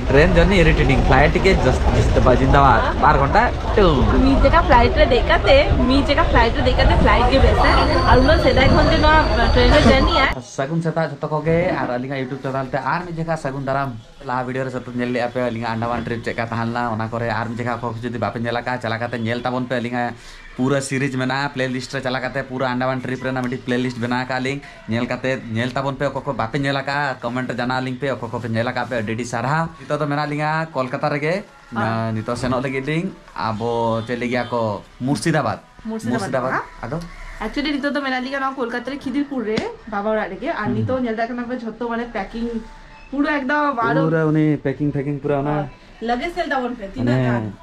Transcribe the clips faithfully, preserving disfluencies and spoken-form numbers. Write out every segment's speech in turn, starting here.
Train journey ᱤᱨᱤᱴᱮᱴᱤᱝ, flight ᱜᱮ just ᱡᱤᱱᱫᱟᱵᱟᱫ, ᱵᱟᱨ ᱜᱷᱚᱱᱴᱟ two. ᱢᱤᱫ ᱡᱟᱭᱜᱟ ᱯᱷᱞᱟᱭᱤᱴ ᱨᱮ ᱫᱮᱡ ᱠᱟᱛᱮ, ᱢᱤᱫ ᱡᱟᱭᱜᱟ ᱯᱷᱞᱟᱭᱤᱴ ᱨᱮ ᱫᱮᱡ ᱠᱟᱛᱮ ᱯᱷᱞᱟᱭᱤᱴ ᱜᱮ ᱵᱮᱥᱟ᱾ ᱟᱨ ᱩᱱᱟᱹᱜ ᱥᱮᱫᱟᱭ ᱠᱷᱚᱱ ᱡᱮ ᱱᱚᱣᱟ ᱴᱨᱮᱱ ᱨᱮ ᱡᱟᱨᱱᱤᱭᱟ᱾ ᱥᱟᱹᱜᱩᱱ ᱥᱮᱛᱟᱜ ᱡᱷᱚᱛᱚ ᱠᱚᱜᱮ, ᱟᱨ ᱟᱹᱞᱤᱧᱟᱜ YouTube ᱪᱮᱱᱮᱞ ᱛᱮ ᱟᱨ ᱢᱤᱫ ᱡᱟᱭᱜᱟ ᱥᱟᱹᱜᱩᱱ ᱫᱟᱨᱟᱢ᱾ ᱞᱟᱦᱟ ᱵᱷᱤᱰᱤᱭᱳ ᱨᱮ ᱥᱟᱹᱛ ᱧᱮᱞ ᱞᱮᱜᱼᱟ ᱯᱮ ᱟᱹᱞᱤᱧᱟᱜ ᱟᱱᱰᱟᱢᱟᱱ ᱴᱨᱤᱯ ᱪᱮᱫ ᱞᱮᱠᱟ ᱛᱟᱦᱮᱸ ᱞᱮᱱᱟ, ᱚᱱᱟ ᱠᱚᱨᱮ ᱟᱨ ᱢᱤᱫ ᱡᱟᱭᱜᱟ ᱚᱠᱚᱭ ᱠᱚ ᱡᱩᱫᱤ ᱵᱟᱯᱮ ᱧᱮᱞ ᱟᱠᱟᱫᱼᱟ, ᱪᱟᱞᱟᱣ ᱠᱟᱛᱮ ᱧᱮᱞ ᱛᱟᱵᱚᱱ ᱯᱮ᱾ ᱟᱹᱞᱤᱧᱟᱜ ᱯᱩᱨᱟᱹ ᱥᱤᱨᱤᱡᱽ ᱢᱮᱱᱟᱜᱼᱟ, ᱯᱞᱮ ᱞᱤᱥᱴ ᱨᱮ ᱪᱟᱞᱟᱣ ᱠᱟᱛᱮ ᱯᱩᱨᱟᱹ ᱟᱱᱰᱟᱢᱟᱱ ᱴᱨᱤᱯ ᱨᱮᱱᱟᱜ ᱢᱤᱫᱴᱤᱡ ᱯᱞᱮ ᱞᱤᱥᱴ ᱵᱮᱱᱟᱣ ᱟᱠᱟᱫ ᱞᱤᱧ, ᱧᱮᱞ ᱠᱟᱛᱮ ᱧᱮᱞ ᱛᱟᱵᱚᱱ ᱯᱮ᱾ ᱚᱠᱚᱭ ᱠᱚ ᱵᱟᱯᱮ ᱧᱮᱞ ᱟᱠᱟᱫᱼᱟ, ᱠᱚᱢᱮᱱᱴ ᱨᱮ ᱡᱟᱱᱟᱣ ᱟᱹᱞᱤᱧ ᱯᱮ, ᱚᱠᱚᱭ ᱠᱚᱯᱮ ᱧᱮᱞ ᱟᱠᱟᱫ ᱯᱮ, ᱟᱹᱰᱤ ᱟᱹᱰᱤ ᱥᱟᱨᱦᱟᱣ᱾ ᱱᱤᱛᱚᱜ ᱫᱚ ᱢᱮᱱᱟᱜ ᱞᱤᱧᱟ ᱠᱳᱞᱠᱟᱛᱟ ᱨᱮᱜᱮ᱾ ᱦᱳᱭ᱾ ᱟᱸ, ᱱᱤᱛᱚᱜ ᱥᱮᱱᱚᱜ ᱞᱟᱹᱜᱤᱫ ᱞᱤᱧ, ᱟᱵᱚ ᱪᱮᱫ ᱞᱟᱹᱜᱤᱫ ᱠᱚ, ᱢᱩᱨᱥᱤᱫᱟᱵᱟᱫᱽ᱾ ᱢᱩᱨᱥᱤᱫᱟᱵᱟᱫᱽ᱾ ᱦᱮᱸ? ᱟᱫᱚ? Actually, ᱱᱤᱛᱚᱜ ᱫᱚ ᱢᱮᱱᱟᱜ ᱞᱤᱧᱟ ᱱᱚᱣᱟ ᱠᱳᱞᱠᱟᱛᱟ ᱨᱮ ᱠᱷᱤᱫᱤᱨᱯᱩᱨ ᱨᱮ, ᱵᱟᱵᱟ ᱚᱲᱟᱜ ᱨᱮᱜᱮ᱾ ᱟᱨ ᱦᱩᱸ᱾ ᱱᱤᱛᱚᱜ ᱧᱮᱞ ᱫᱟᱲᱮᱭᱟᱜ ᱠᱟᱱᱟ ᱯᱮ ᱡᱷᱚᱛᱚ ᱢᱟᱱᱮ ᱯᱮᱠᱤᱝ, ᱯᱩᱨᱟᱹ ᱮᱠᱫᱚᱢ ᱟᱨᱚ ᱯᱩᱨᱟᱹ ᱩᱱᱤ ᱯᱮᱠᱤᱝ ᱯᱷᱮᱠᱤᱝ ᱯᱩᱨᱟᱹ ᱚᱱᱟ ᱦᱳᱭ᱾ ᱞᱟᱜᱮᱡᱽ ᱧᱮᱞ ᱛᱟᱵᱚᱱ ᱯᱮ, ᱛᱤᱱᱟᱹᱜ ᱢᱟᱱᱮ ᱜᱟᱱ᱾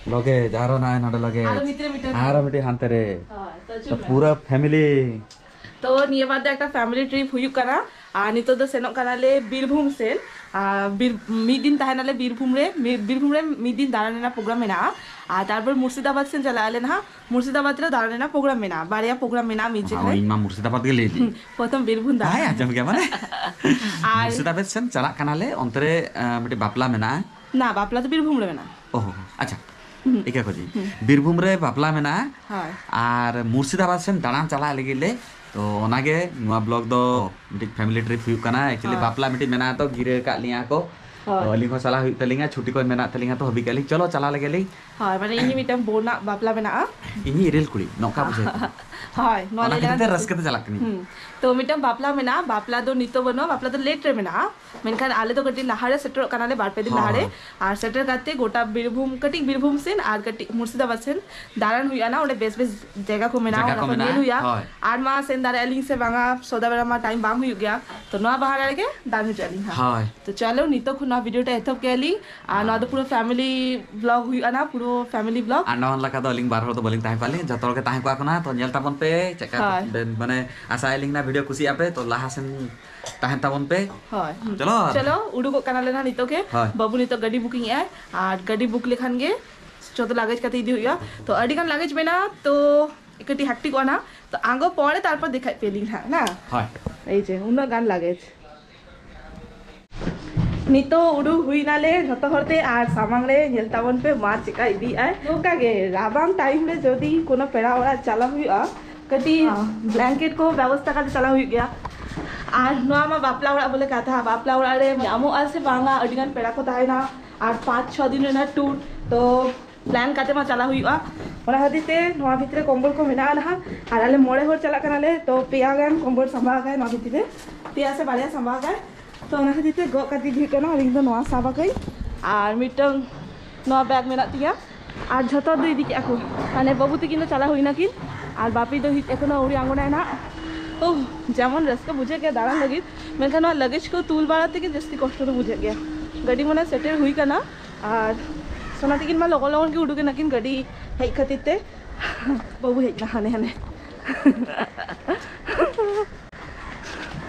ᱞᱚᱜᱮᱡᱽ, ᱟᱨᱚ ᱱᱚᱜᱼᱚᱭ ᱱᱚᱰᱮ ᱞᱚᱜᱮᱡᱽ᱾ ᱟᱨᱚ ᱢᱤᱫᱴᱮᱱ, ᱢᱤᱫᱴᱮᱱ᱾ ᱟᱨᱚ ᱢᱤᱫᱴᱮᱱ ᱦᱟᱱᱛᱮ ᱨᱮ᱾ ᱦᱳᱭ, ᱛᱚ ᱛᱚ ᱪᱚᱞᱚ᱾ ᱯᱩᱨᱟᱹ ᱯᱷᱮᱢᱤᱞᱤ᱾ ᱛᱚ ᱱᱤᱭᱟᱹ ᱵᱟᱨ ᱫᱚ ᱮᱠᱴᱟ ᱯᱷᱮᱢᱤᱞᱤ ᱴᱨᱤᱯ ᱦᱩᱭᱩᱜ ᱠᱟᱱᱟ᱾ ᱟᱨ ᱱᱤᱛᱚᱜ ᱫᱚ ᱥᱮᱱᱚᱜ ᱠᱟᱱᱟᱞᱮ ᱵᱤᱨᱵᱷᱩᱢ ᱥᱮᱫ᱾ ᱟᱨ ᱵᱤᱨ-, ᱢᱤᱫ ᱫᱤᱱ ᱛᱟᱦᱮᱱᱟᱞᱮ ᱵᱤᱨᱵᱷᱩᱢ ᱨᱮ, ᱢᱤ-, ᱵᱤᱨᱵᱷᱩᱢ ᱨᱮ ᱢᱤᱫ ᱫᱤᱱ ᱫᱟᱬᱟᱱ ᱨᱮᱱᱟᱜ ᱯᱨᱳᱜᱨᱟᱢ ᱢᱮᱱᱟᱜᱼᱟ᱾ ᱟᱨ ᱛᱟᱨᱯᱚᱨ ᱢᱩᱨᱥᱤᱫᱟᱵᱟᱫᱽ ᱥᱮᱫ ᱪᱟᱞᱟᱜ ᱟᱞᱮ ᱱᱟᱦᱟᱜ, ᱢᱩᱨᱥᱤᱫᱟᱵᱟᱫᱽ ᱨᱮ ᱫᱟᱬᱟᱱ ᱨᱮᱱᱟᱜ ᱯᱨᱳᱜᱨᱟᱢ ᱢᱮᱱᱟᱜᱼᱟ, ᱵᱟᱨᱭᱟ ᱯᱨᱳᱜᱨᱟᱢ ᱢᱮᱱᱟᱜᱼᱟ ᱢᱤᱫ ᱡᱟᱭᱜᱟ ᱨᱮ᱾ ᱤᱧ ᱢᱟ ᱢᱩᱨᱥᱤᱫᱟᱵᱟᱫᱽ ᱜᱮ ᱞᱟᱹᱭ ᱫᱤᱧ᱾ ᱯᱨᱚᱛᱷᱚᱢ ᱵᱤᱨᱵᱷᱩᱢ ᱫᱟᱬᱟᱱ᱾ ᱦᱮᱸ, ᱟᱸᱡᱚᱢ ᱜᱮᱭᱟ ᱢᱟᱱᱮ᱾ ᱟᱨ ᱢᱩᱨᱥᱤᱫᱟᱵᱟᱫᱽ ᱥᱮᱱ ᱪᱟᱞᱟᱜ ᱠᱟᱱᱟᱞᱮ, ᱚᱱᱛᱮ ᱨᱮ, ᱟᱸ, ᱢᱤᱫᱴᱤᱡ ᱵᱟᱯᱞᱟ ᱢᱮᱱᱟᱜᱼᱟ᱾ ᱱᱟ, ᱵᱟᱯᱞᱟ ᱫᱚ ᱵᱤᱨᱵᱷᱩᱢ ᱨᱮ ᱢᱮᱱᱟᱜᱼᱟ᱾ ᱚ, ᱟᱪᱪᱷᱟ᱾ ᱦᱩᱸ᱾ ᱤᱠᱟᱹ ᱠᱚᱡᱤ᱾ ᱦᱩᱸ᱾ ᱵᱤᱨᱵᱷᱩᱢ ᱨᱮ ᱵᱟᱯᱞᱟ ᱢᱮᱱᱟᱜᱼᱟ᱾ ᱦᱳᱭ᱾ ᱟᱨ ᱢᱩᱨᱥᱤᱫᱟᱵᱟᱫᱽ ᱥᱮᱱ ᱫᱟᱬᱟᱱ ᱪᱟᱞᱟᱜ ᱞᱟᱹᱜᱤᱫ ᱞᱮ᱾ ᱛᱚ, ᱚᱱᱟᱜᱮ ᱱᱚᱣᱟ ᱵᱞᱚᱜ ᱫᱚ ᱢᱤᱫᱴᱤᱡ ᱯᱷᱮᱢᱤᱞᱤ ᱴᱨᱤᱯ ᱦᱩᱭᱩᱜ ᱠᱟᱱᱟ᱾ Actually, ᱦᱳᱭ᱾ ᱵᱟᱯᱞᱟ ᱢᱤᱫᱴᱤᱡ ᱢᱮᱱᱟᱜᱼᱟ, ᱛᱚ ᱜᱤᱨᱟᱹ ᱟᱠᱟᱫ ᱞᱤᱧᱟ ᱠᱚ᱾ ᱦᱳᱭ᱾ ᱛᱚ, ᱟᱹᱞᱤᱧ ᱦᱚᱸ ᱪᱟᱞᱟᱜ ᱦᱩᱭᱩᱜ ᱛᱟᱹᱞᱤᱧᱟ, ᱪᱷᱩᱴᱤ ᱠᱚ ᱢᱮᱱᱟᱜ ᱛᱟᱹᱞᱤᱧᱟ, ᱛᱚ ᱦᱟᱹᱵᱤ ᱠᱟᱜ ᱞᱤᱧ, ᱪᱚᱞᱚ ᱪᱟᱞᱟᱣ ᱞᱮᱜᱮ ᱞᱤᱧ᱾ ᱦᱳᱭ, ᱢᱟᱱᱮ ᱤᱧ ᱢᱤᱫᱴᱟᱝ ᱵᱳᱱᱟᱜ ᱵᱟᱯᱞᱟ ᱢᱮᱱᱟᱜᱼᱟ᱾ ᱤᱧᱤᱡ ᱤᱨᱤᱞ ᱠᱩᱲᱤ, ᱱᱚᱝᱠᱟ ᱵᱩᱡᱷᱟᱹᱣ ᱠᱟᱱᱟ᱾ ᱦᱳᱭ, ᱱᱚᱣᱟ ᱚᱱᱟ ᱞᱟᱹᱭ ᱠᱷᱟᱹᱛᱤᱨ ᱞᱮᱠᱷᱟᱱ ᱛᱮ ᱨᱟᱹᱥᱠᱟᱹ ᱛᱮ ᱪᱟᱞᱟᱜ ᱠᱟᱹᱱᱟᱹᱧ᱾ ᱦᱩᱸ᱾ ᱛᱚ, ᱢᱤᱫᱴᱟᱝ ᱵᱟᱯᱞᱟ ᱢᱮᱱᱟᱜᱼᱟ, ᱵᱟᱯᱞᱟ ᱫᱚ ᱱᱤᱛᱚᱜ ᱵᱟᱹᱱᱩᱜᱼᱟ, ᱵᱟᱯᱞᱟ ᱫᱚ ᱞᱮᱴ ᱨᱮ ᱢᱮᱱᱟᱜᱼᱟ᱾ ᱢᱮᱱᱠᱷᱟᱱ ᱟᱞᱮ ᱫᱚ ᱠᱟᱹᱴᱤᱡ ᱞᱟᱦᱟ ᱨᱮ ᱥᱮᱴᱮᱨᱚᱜ ᱠᱟᱱᱟᱞᱮ, ᱵᱟᱨ ᱯᱮ ᱫᱤᱱ ᱦᱳᱭ, ᱞᱟᱦᱟ ᱨᱮ᱾ ᱦᱳᱭ᱾ ᱟᱨ ᱥᱮᱴᱮᱨ ᱠᱟᱛᱮ ᱜᱚᱴᱟ ᱵᱤᱨᱵᱷᱩᱢ, ᱠᱟᱹᱴᱤᱡ ᱵᱤᱨᱵᱷᱩᱢ ᱥᱮᱱ ᱟᱨ ᱠᱟᱹᱴᱤᱡ ᱢᱩᱨᱥᱤᱫᱟᱵᱟᱫᱽ ᱥᱮᱱ ᱫᱟᱬᱟᱱ ᱦᱩᱭᱩᱜᱼᱟ ᱱᱟ, ᱚᱸᱰᱮ ᱵᱮᱥ ᱵᱮᱥ ᱡᱟᱭᱜᱟ ᱠᱚ ᱢᱮᱱᱟᱜᱼᱟ, ᱡᱟᱭᱜᱟ ᱚᱱᱟ ᱠᱚ ᱠᱚ ᱢᱮᱱᱟᱜᱼᱟ, ᱧᱮᱞ ᱦᱩᱭᱩᱜᱼᱟ᱾ ᱦᱳᱭ᱾ ᱟᱨ ᱢᱟ ᱥᱮᱱ ᱫᱟᱲᱮᱭᱟᱜᱼᱟ ᱞᱤᱧ ᱥᱮ ᱵᱟᱝᱟ, ᱥᱚᱫᱟ ᱵᱮᱲᱟ ᱢᱟ ᱴᱟᱭᱤᱢ ᱵᱟᱝ ᱦᱩᱭᱩᱜ ᱜᱮᱭᱟ, ᱛᱚ ᱱᱚᱣᱟ ᱵᱟᱦᱟᱱᱟ ᱨᱮᱜᱮ ᱫᱟᱬᱟᱱ ᱦᱤᱡᱩᱜ ᱟᱹᱞᱤᱧ ᱦᱟᱸᱜ᱾ ᱦᱳᱭ᱾ ᱛᱚ ᱪᱚᱞᱚ, ᱱᱤᱛᱚᱜ ᱠᱷᱚᱱ ᱱᱚᱣᱟ ᱵᱷᱤᱰᱤᱭᱳ ᱴᱟ ᱮᱛᱚᱦᱚᱵ ᱠᱮᱜᱼᱟ ᱞᱤᱧ, ᱟᱨ ᱱᱚᱣᱟ ᱫᱚ ᱦᱳᱭ᱾ ᱯᱩᱨᱟᱹ ᱯᱷᱮᱢᱤᱞᱤ ᱵᱞᱚᱜ ᱦᱩᱭᱩᱜᱼᱟ ᱱᱟ, ᱯᱩᱨᱟᱹ ᱯᱷᱮᱢᱤᱞᱤ ᱵᱞᱚᱜ᱾ ᱟᱨ ᱱᱚᱣᱟ ᱞᱮᱠᱟ ᱫᱚ ᱟᱹᱞᱤᱧ ᱵᱟᱨ ᱦᱚᱲ ᱫᱚ ᱵᱟᱹᱞᱤᱧ ᱛᱟᱦᱮᱸ ᱠᱚᱜᱼᱟ, ᱟᱹᱞᱤᱧ ᱡᱚᱛᱚ ᱦᱚᱲ ᱜᱮ ᱛᱟᱦᱮᱸ ᱠᱚᱜᱼᱟ ᱠᱚ ᱱᱟ, ᱛᱚ ᱧᱮᱞ ᱛᱟᱵᱚᱱ ᱯᱮ ᱪᱮᱫᱠᱟ ᱦᱳᱭ᱾ ᱵᱮᱱ, ᱢᱟᱱᱮ ᱟᱥᱟᱭᱟᱞᱤᱧ ᱱᱟ ᱵᱷᱤᱰᱤᱭᱳ ᱠᱩᱥᱤᱭᱟᱜᱼᱟ ᱯᱮ, ᱛᱚ ᱞᱟᱦᱟ ᱥᱮᱱ ᱛᱟᱦᱮᱱ ᱛᱟᱵᱚᱱ ᱯᱮ᱾ ᱦᱳᱭ, ᱦᱩᱸ᱾ ᱪᱚᱞᱚ᱾ ᱪᱚᱞᱚ, ᱩᱰᱩᱠᱚᱜ ᱠᱟᱱᱟᱞᱮ ᱱᱟᱦᱟᱜ ᱱᱤᱛᱚᱜ ᱜᱮ᱾ ᱦᱳᱭ᱾ ᱵᱟᱹᱵᱩ ᱱᱤᱛᱚᱜ ᱜᱟᱹᱰᱤ ᱵᱩᱠᱤᱝ ᱮᱜᱼᱟᱭ, ᱟᱨ ᱜᱟᱹᱰᱤ ᱵᱩᱠ ᱞᱮᱠᱷᱟᱱ ᱜᱮ ᱡᱚᱛᱚ ᱞᱟᱜᱮᱡᱽ ᱠᱟᱛᱮ ᱤᱫᱤ ᱦᱩᱭᱩᱜᱼᱟ᱾ ᱛᱚ, ᱟᱹᱰᱤ ᱜᱟᱱ ᱞᱟᱜᱮᱡᱽ ᱢᱮᱱᱟᱜᱼᱟ, ᱛᱚ ᱠᱟᱹᱴᱤᱡ ᱦᱮᱠᱴᱤᱠᱚᱜᱼᱟ ᱱᱟ, ᱛᱚ ᱟᱬᱜᱚ ᱯᱚᱨᱮ ᱛᱟᱨᱯᱚᱨ ᱫᱮᱠᱷᱟᱡ ᱯᱮ ᱞᱤᱧ ᱦᱟᱸᱜ ᱱᱟ᱾ ᱦᱳᱭ᱾ ᱮᱭ ᱡᱮ ᱩᱱᱟᱹᱜ ᱜᱟᱱ ᱞᱟᱜᱮᱡᱽ᱾ ᱱᱤᱛᱚᱜ ᱩᱰᱩᱠ ᱦᱩᱭ ᱱᱟᱞᱮ ᱡᱷᱚᱛᱚ ᱦᱚᱲ ᱛᱮ ᱟᱨ ᱥᱟᱢᱟᱝ ᱨᱮ ᱧᱮᱞ ᱛᱟᱵᱚᱱ ᱯᱮ ᱢᱟ ᱪᱮᱠᱟ ᱤᱫᱤᱭᱮᱫ ᱟᱭ᱾ ᱱᱚᱝᱠᱟ ᱜᱮ ᱨᱟᱵᱟᱝ ᱴᱟᱭᱤᱢ ᱨᱮ ᱡᱩᱫᱤ ᱠᱳᱱᱳ ᱯᱮᱲᱟ ᱚᱲᱟᱜ ᱪᱟᱞᱟᱣ ᱦᱩᱭᱩᱜᱼᱟ, ᱠᱟᱹᱴᱤᱡ ᱵᱞᱮᱝᱠᱮᱴ ᱠᱚ ᱵᱮᱵᱚᱥᱛᱟ ᱠᱟᱛᱮ ᱪᱟᱞᱟᱣ ᱦᱩᱭᱩᱜ ᱜᱮᱭᱟ᱾ ᱟᱨ ᱱᱚᱣᱟ ᱢᱟ ᱵᱟᱯᱞᱟ ᱚᱲᱟᱜ ᱵᱚᱞᱮ ᱠᱟᱛᱷᱟ, ᱵᱟᱯᱞᱟ ᱚᱲᱟᱜ ᱨᱮ ᱧᱟᱢᱚᱜᱼᱟ ᱥᱮ ᱵᱟᱝᱟ, ᱟᱹᱰᱤ ᱜᱟᱱ ᱯᱮᱲᱟ ᱠᱚ ᱛᱟᱦᱮᱱᱟ ᱟᱨ ᱯᱟᱸᱪ ᱪᱷᱚ ᱫᱤᱱ ᱨᱮᱱᱟᱜ ᱴᱩᱨ, ᱛᱚ ᱯᱞᱟᱱ ᱠᱟᱛᱮ ᱢᱟ ᱪᱟᱞᱟᱣ ᱦᱩᱭᱩᱜᱼᱟ᱾ ᱚᱱᱟ ᱠᱷᱟᱹᱛᱤᱨ ᱛᱮ ᱱᱚᱣᱟ ᱵᱷᱤᱛᱨᱤ ᱨᱮ ᱠᱚᱢᱵᱚᱞ ᱠᱚ ᱢᱮᱱᱟᱜᱼᱟ ᱱᱟᱦᱟᱜ, ᱟᱨ ᱟᱞᱮ ᱢᱚᱬᱮ ᱦᱚᱲ ᱪᱟᱞᱟᱜ ᱠᱟᱱᱟᱞᱮ, ᱛᱚ ᱯᱮᱭᱟ ᱜᱟᱱ ᱠᱚᱢᱵᱚᱞ ᱥᱟᱢᱵᱟᱣ ᱟᱠᱟᱫ ᱱᱚᱣᱟ ᱵᱷᱤᱛᱨᱤ ᱨᱮ, ᱯᱮᱭᱟ ᱥᱮ ᱵᱟᱨᱭᱟ ᱥᱟᱢᱵᱟᱣ ᱟᱠᱟᱫ᱾ ᱛᱚ ᱚᱱᱟ ᱠᱷᱟᱹᱛᱤᱨ ᱛᱮ ᱜᱚᱜ ᱠᱟᱛᱮ ᱜᱮ ᱦᱩᱭᱩᱜ ᱠᱟᱱᱟ, ᱟᱨ ᱤᱧ ᱫᱚ ᱱᱚᱣᱟ ᱥᱟᱵ ᱟᱠᱟᱫᱟᱹᱧ, ᱟᱨ ᱢᱤᱫᱴᱟᱝ ᱱᱚᱣᱟ ᱵᱮᱜᱽ ᱢᱮᱱᱟᱜ ᱛᱤᱧᱟ, ᱟᱨ ᱡᱷᱚᱛᱚ ᱫᱚ ᱤᱫᱤ ᱠᱮᱜᱼᱟ ᱠᱚ᱾ ᱢᱟᱱᱮ ᱵᱟᱹᱵᱩ ᱛᱟᱹᱠᱤᱱ ᱫᱚ ᱪᱟᱞᱟᱣ ᱦᱩᱭ ᱱᱟᱠᱤᱱ, ᱟᱨ ᱵᱟᱯᱤ ᱫᱚ ᱦᱤᱡ ᱮᱠᱷᱚᱱᱳ ᱟᱹᱣᱨᱤ ᱟᱬᱜᱚᱱᱟᱭ ᱱᱟᱦᱟᱜ᱾ ᱳᱦ, ᱡᱮᱢᱚᱱ ᱨᱟᱹᱥᱠᱟᱹ ᱵᱩᱡᱷᱟᱹᱜ ᱜᱮᱭᱟ ᱫᱟᱬᱟᱱ ᱞᱟᱹᱜᱤᱫ, ᱢᱮᱱᱠᱷᱟᱱ ᱱᱚᱣᱟ ᱞᱟᱜᱮᱡᱽ ᱠᱚ ᱛᱩᱞ ᱵᱟᱲᱟ ᱛᱮᱜᱮ ᱡᱟᱹᱥᱛᱤ ᱠᱚᱥᱴᱚ ᱫᱚ ᱵᱩᱡᱷᱟᱹᱜ ᱜᱮᱭᱟ᱾ ᱜᱟᱹᱰᱤ ᱢᱟᱱᱮ ᱥᱮᱴᱮᱨ ᱦᱩᱭ ᱠᱟᱱᱟ, ᱟᱨ ᱥᱳᱱᱟ ᱛᱟᱹᱠᱤᱱ ᱢᱟ ᱞᱚᱜᱚᱱ ᱞᱚᱜᱚᱱ ᱜᱮ ᱩᱰᱩᱠ ᱮᱱᱟᱠᱤᱱ ᱜᱟᱹᱰᱤ ᱦᱮᱡ ᱠᱷᱟᱹᱛᱤᱨ ᱛᱮ᱾ ᱵᱟᱹᱵᱩ ᱦᱮᱡ ᱮᱱᱟ ᱦᱟᱱᱮ ᱦᱟᱱᱮ᱾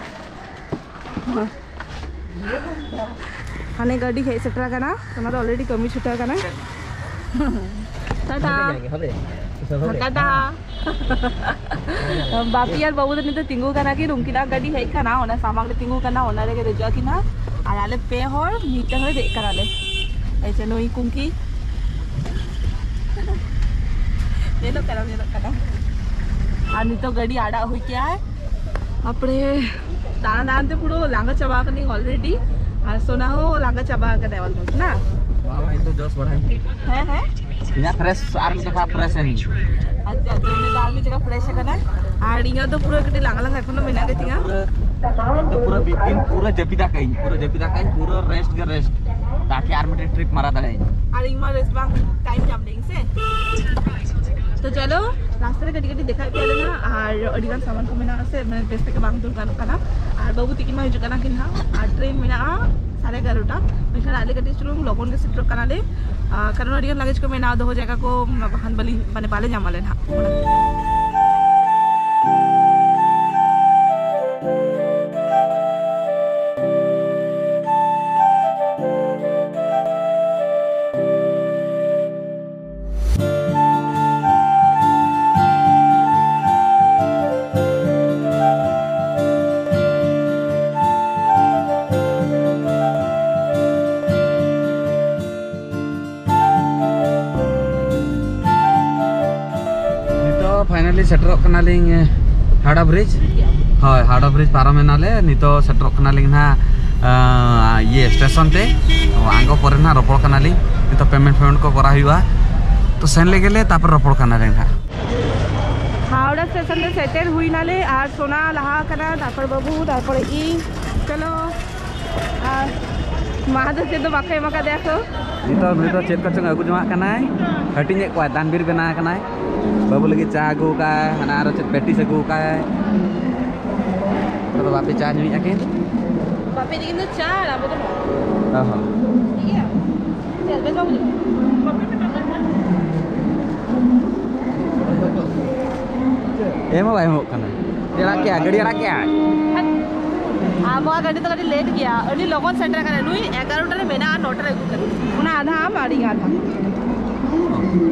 ᱦᱟᱱᱮ ᱜᱟᱹᱰᱤ ᱦᱮᱡ ᱥᱮᱴᱮᱨ ᱟᱠᱟᱱᱟ, ᱚᱱᱟ ᱫᱚ ᱚᱞᱨᱮᱰᱤ ᱠᱟᱹᱢᱤ ᱪᱷᱩᱴᱟᱹᱣ ᱠᱟᱱᱟ᱾ ᱴᱟᱴᱟ᱾ ᱴᱟᱴᱟ᱾ ᱵᱟᱯᱤ ᱟᱨ ᱵᱟᱹᱵᱩ ᱫᱚ ᱱᱤᱛᱚᱜ ᱛᱤᱸᱜᱩ ᱠᱟᱱᱟ ᱠᱤᱱ, ᱩᱱᱠᱤᱱᱟᱜ ᱜᱟᱹᱰᱤ ᱦᱮᱡ ᱠᱟᱱᱟ, ᱚᱱᱟ ᱥᱟᱢᱟᱝ ᱨᱮ ᱛᱤᱸᱜᱩ ᱠᱟᱱᱟ, ᱚᱱᱟ ᱨᱮᱜᱮ ᱫᱮᱡᱚᱜ ᱟᱹᱠᱤᱱ ᱦᱟᱸᱜ᱾ ᱟᱨ ᱟᱞᱮ ᱯᱮ ᱦᱚᱲ ᱢᱤᱫᱴᱟᱝ ᱨᱮ ᱫᱮᱡ ᱠᱟᱱᱟᱞᱮ᱾ ᱮᱭ ᱡᱮ ᱱᱩᱭ ᱠᱩᱝᱠᱤ ᱧᱮᱞᱚᱜ ᱠᱟᱱᱟ, ᱧᱮᱞᱚᱜ ᱠᱟᱱᱟ᱾ ᱟᱨ ᱱᱤᱛᱚᱜ ᱜᱟᱹᱰᱤ ᱟᱲᱟᱜ ᱦᱩᱭ ᱠᱮᱜᱼᱟᱭ᱾ ᱵᱟᱯᱨᱮ, ᱫᱟᱬᱟᱱ ᱫᱟᱬᱟᱱ ᱛᱮ ᱯᱩᱨᱟᱹ ᱞᱟᱸᱜᱟ ᱪᱟᱵᱟ ᱟᱠᱟᱱᱟᱹᱧ ᱚᱞᱨᱮᱰᱤ᱾ ᱟᱨ ᱥᱳᱱᱟ ᱦᱚᱸ ᱞᱟᱸᱜᱟ ᱪᱟᱵᱟ ᱟᱠᱟᱱᱟᱭ ᱚᱞᱢᱳᱥᱴ ᱱᱟ᱾ ᱵᱟᱵᱟ, ᱤᱧ ᱫᱚ ᱡᱚᱥ ᱵᱟᱲᱟᱭ᱾ ᱦᱮᱸ, ᱦᱮᱸ᱾ ᱤᱧᱟᱹᱜ ᱯᱷᱨᱮᱥ ᱟᱨ ᱢᱤᱫ ᱫᱚᱯᱷᱟ ᱯᱷᱨᱮᱥ ᱮᱱ᱾ ᱟᱪᱪᱷᱟ, ᱟᱪᱪᱷᱟ, ᱩᱱᱤ ᱫᱚ ᱟᱨ ᱢᱤᱫ ᱡᱟᱭᱜᱟ ᱯᱷᱨᱮᱥ ᱟᱠᱟᱱᱟᱭ᱾ ᱟᱨ ᱤᱧᱟᱹᱜ ᱫᱚ ᱯᱩᱨᱟᱹ ᱠᱟᱹᱴᱤᱡ ᱞᱟᱸᱜᱟ ᱞᱟᱸᱜᱟ ᱮᱠᱷᱚᱱᱳ ᱢᱮᱱᱟᱜ ᱜᱮᱛᱤᱧᱟ᱾ ᱤᱧ ᱫᱚ ᱯᱩᱨᱟᱹ ᱢᱤᱫ ᱫᱤᱱ ᱯᱩᱨᱟᱹ ᱡᱟᱹᱯᱤᱫ ᱟᱠᱟᱫ ᱟᱹᱧ, ᱯᱩᱨᱟᱹ ᱡᱟᱹᱯᱤᱫ ᱟᱠᱟᱫ ᱟᱹᱧ, ᱯᱩᱨᱟᱹ ᱨᱮᱥᱴ ᱜᱮ ᱨᱮᱥᱴ᱾ ᱛᱟᱠᱤ ᱟᱨ ᱢᱤᱫᱴᱮᱱ ᱴᱨᱤᱯ ᱢᱟᱨᱟ ᱫᱟᱲᱮᱭᱟᱜ ᱟᱹᱧ᱾ ᱟᱨ ᱤᱧ ᱢᱟ ᱨᱮᱥᱴ ᱵᱟᱝ ᱴᱟᱭᱤᱢ ᱧᱟᱢ ᱞᱮ ᱤᱧ ᱥᱮ᱾ ᱛᱚ ᱪᱚᱞᱚ, ᱨᱟᱥᱛᱟ ᱨᱮ ᱠᱟᱹᱴᱤᱡ ᱠᱟᱹᱴᱤᱡ ᱫᱮᱠᱷᱟᱣᱮᱫ ᱯᱮᱭᱟᱞᱮ ᱱᱟᱦᱟᱜ, ᱟᱨ ᱟᱹᱰᱤ ᱜᱟᱱ ᱥᱟᱢᱟᱱ ᱠᱚ ᱢᱮᱱᱟᱜᱼᱟ ᱥᱮ, ᱢᱟᱱᱮ ᱵᱮᱥ ᱛᱮᱜᱮ ᱵᱟᱝ ᱫᱩᱨ ᱜᱟᱱᱚᱜ ᱠᱟᱱᱟ᱾ ᱟᱨ ᱵᱟᱹᱵᱩ ᱛᱤᱠᱤᱱ ᱢᱟ ᱦᱤᱡᱩᱜ ᱠᱟᱱᱟ ᱠᱤᱱ ᱱᱟᱦᱟᱜ, ᱟᱨ ᱴᱨᱮᱱ ᱢᱮᱱᱟᱜᱼᱟ ᱥᱟᱲᱮ ᱮᱜᱟᱨᱚᱴᱟ, ᱢᱮᱱᱠᱷᱟᱱ ᱟᱞᱮ ᱠᱟᱹᱴᱤᱡ ᱪᱩᱞᱩᱝ ᱞᱚᱜᱚᱱ ᱜᱮ ᱥᱮᱴᱮᱨᱚᱜ ᱠᱟᱱᱟᱞᱮ᱾ ᱟᱨ ᱠᱟᱨᱚᱱ ᱟᱹᱰᱤ ᱜᱟᱱ ᱞᱟᱜᱮᱡᱽ ᱠᱚ ᱢᱮᱱᱟᱜᱼᱟ, ᱫᱚᱦᱚ ᱡᱟᱭᱜᱟ ᱠᱚ ᱵᱟᱠᱷᱟᱱ ᱵᱟᱹᱞᱤᱧ, ᱢᱟᱱᱮ ᱵᱟᱞᱮ ᱧᱟᱢ ᱟᱞᱮ ᱱᱟᱦᱟᱜ᱾ ᱥᱮᱴᱮᱨᱚᱜ ᱠᱟᱱᱟᱞᱤᱧ ᱦᱟᱣᱲᱟ ᱵᱨᱤᱡᱽ᱾ ᱦᱳᱭ, ᱦᱟᱣᱲᱟ ᱵᱨᱤᱡᱽ ᱯᱟᱨᱚᱢ ᱮᱱᱟᱞᱮ᱾ ᱱᱤᱛᱚᱜ ᱥᱮᱴᱮᱨᱚᱜ ᱠᱟᱱᱟᱞᱤᱧ ᱱᱟᱦᱟᱜ, ᱟᱸ, ᱤᱭᱟᱹ, ᱥᱴᱮᱥᱚᱱ ᱛᱮ᱾ ᱟᱬᱜᱚ ᱯᱚᱨᱮ ᱱᱟᱦᱟᱜ ᱨᱚᱯᱚᱲ ᱠᱟᱱᱟᱞᱤᱧ᱾ ᱱᱤᱛᱚᱜ ᱯᱮᱢᱮᱱᱴ ᱯᱮᱢᱮᱱᱴ ᱠᱚ ᱠᱚᱨᱟᱣ ᱦᱩᱭᱩᱜᱼᱟ᱾ ᱛᱚ, ᱥᱮᱱ ᱞᱮᱜᱮ ᱞᱮ, ᱛᱟᱨᱯᱚᱨ ᱨᱚᱯᱚᱲ ᱠᱟᱱᱟᱞᱮ ᱱᱟᱦᱟᱜ᱾ ᱦᱟᱣᱲᱟ ᱥᱴᱮᱥᱚᱱ ᱨᱮ ᱥᱮᱴᱮᱨ ᱦᱩᱭ ᱱᱟᱞᱮ, ᱟᱨ ᱥᱳᱱᱟ ᱞᱟᱦᱟ ᱠᱟᱱᱟ, ᱛᱟᱨᱯᱚᱨ ᱵᱟᱹᱵᱩ, ᱛᱟᱨᱯᱚᱨ ᱤᱧ᱾ ᱪᱚᱞᱚ᱾ ᱟᱨ ᱢᱟ ᱫᱚ ᱪᱮᱫ ᱫᱚ ᱵᱟᱠᱚ ᱮᱢ ᱟᱠᱟᱫᱮᱭᱟ ᱠᱚ᱾ ᱱᱤᱛᱚᱜ ᱱᱩᱭ ᱫᱚ ᱪᱮᱫ ᱠᱚᱪᱚᱝ ᱟᱹᱜᱩ ᱡᱚᱝᱟᱜ ᱠᱟᱱᱟᱭ, ᱦᱟᱹᱴᱤᱧᱮᱫ ᱠᱚᱣᱟᱭ, ᱫᱟᱱᱵᱤᱨ ᱵᱮᱱᱟᱣ ᱟᱠᱟᱱᱟᱭ᱾ ᱵᱟᱹᱵᱩ ᱞᱟᱹᱜᱤᱫ ᱪᱟ ᱟᱹᱜᱩ ᱟᱠᱟᱫ, ᱦᱟᱱᱟ ᱟᱨᱚ ᱪᱮᱫ ᱯᱮᱴᱤᱥ ᱟᱹᱜᱩ ᱟᱠᱟᱫ᱾ ᱱᱤᱛᱚᱜ ᱫᱚ ᱵᱟᱯᱮ ᱪᱟ ᱧᱩᱭᱮᱫᱼᱟ ᱠᱤᱱ? ᱵᱟᱯᱮ ᱤᱫᱤ ᱠᱤᱱ ᱫᱚ ᱪᱟ ᱟᱨ ᱟᱵᱚ ᱫᱚ ᱱᱚᱣᱟ᱾ ᱚ ᱦᱚᱸ᱾ ᱴᱷᱤᱠ ᱜᱮᱭᱟ᱾ ᱪᱮᱫ ᱵᱮᱥ ᱵᱟᱵᱩ? ᱮᱢ ᱦᱚᱸ ᱵᱟᱭ ᱮᱢᱚᱜ ᱠᱟᱱᱟ᱾ ᱟᱲᱟᱜ ᱠᱮᱜᱼᱟ, ᱜᱟᱹᱰᱤ ᱟᱲᱟᱜ ᱠᱮᱜᱼᱟ᱾ ᱟᱵᱚᱣᱟᱜ ᱜᱟᱹᱰᱤ ᱫᱚ ᱠᱟᱹᱴᱤᱡ ᱞᱮᱴ ᱜᱮᱭᱟ, ᱟᱹᱰᱤ ᱞᱚᱜᱚᱱ ᱥᱮᱴᱮᱨ ᱟᱠᱟᱱᱟ᱾ ᱱᱩᱭ ᱮᱜᱟᱨᱚᱴᱟ ᱨᱮ ᱢᱮᱱᱟᱜᱼᱟ, ᱱᱚᱴᱟ ᱨᱮ ᱟᱹᱜᱩ ᱠᱟᱫᱟ᱾ ᱚᱱᱟ ᱟᱫᱷᱟ ᱟᱢ ᱟᱨ ᱤᱧ ᱟᱫᱷᱟ᱾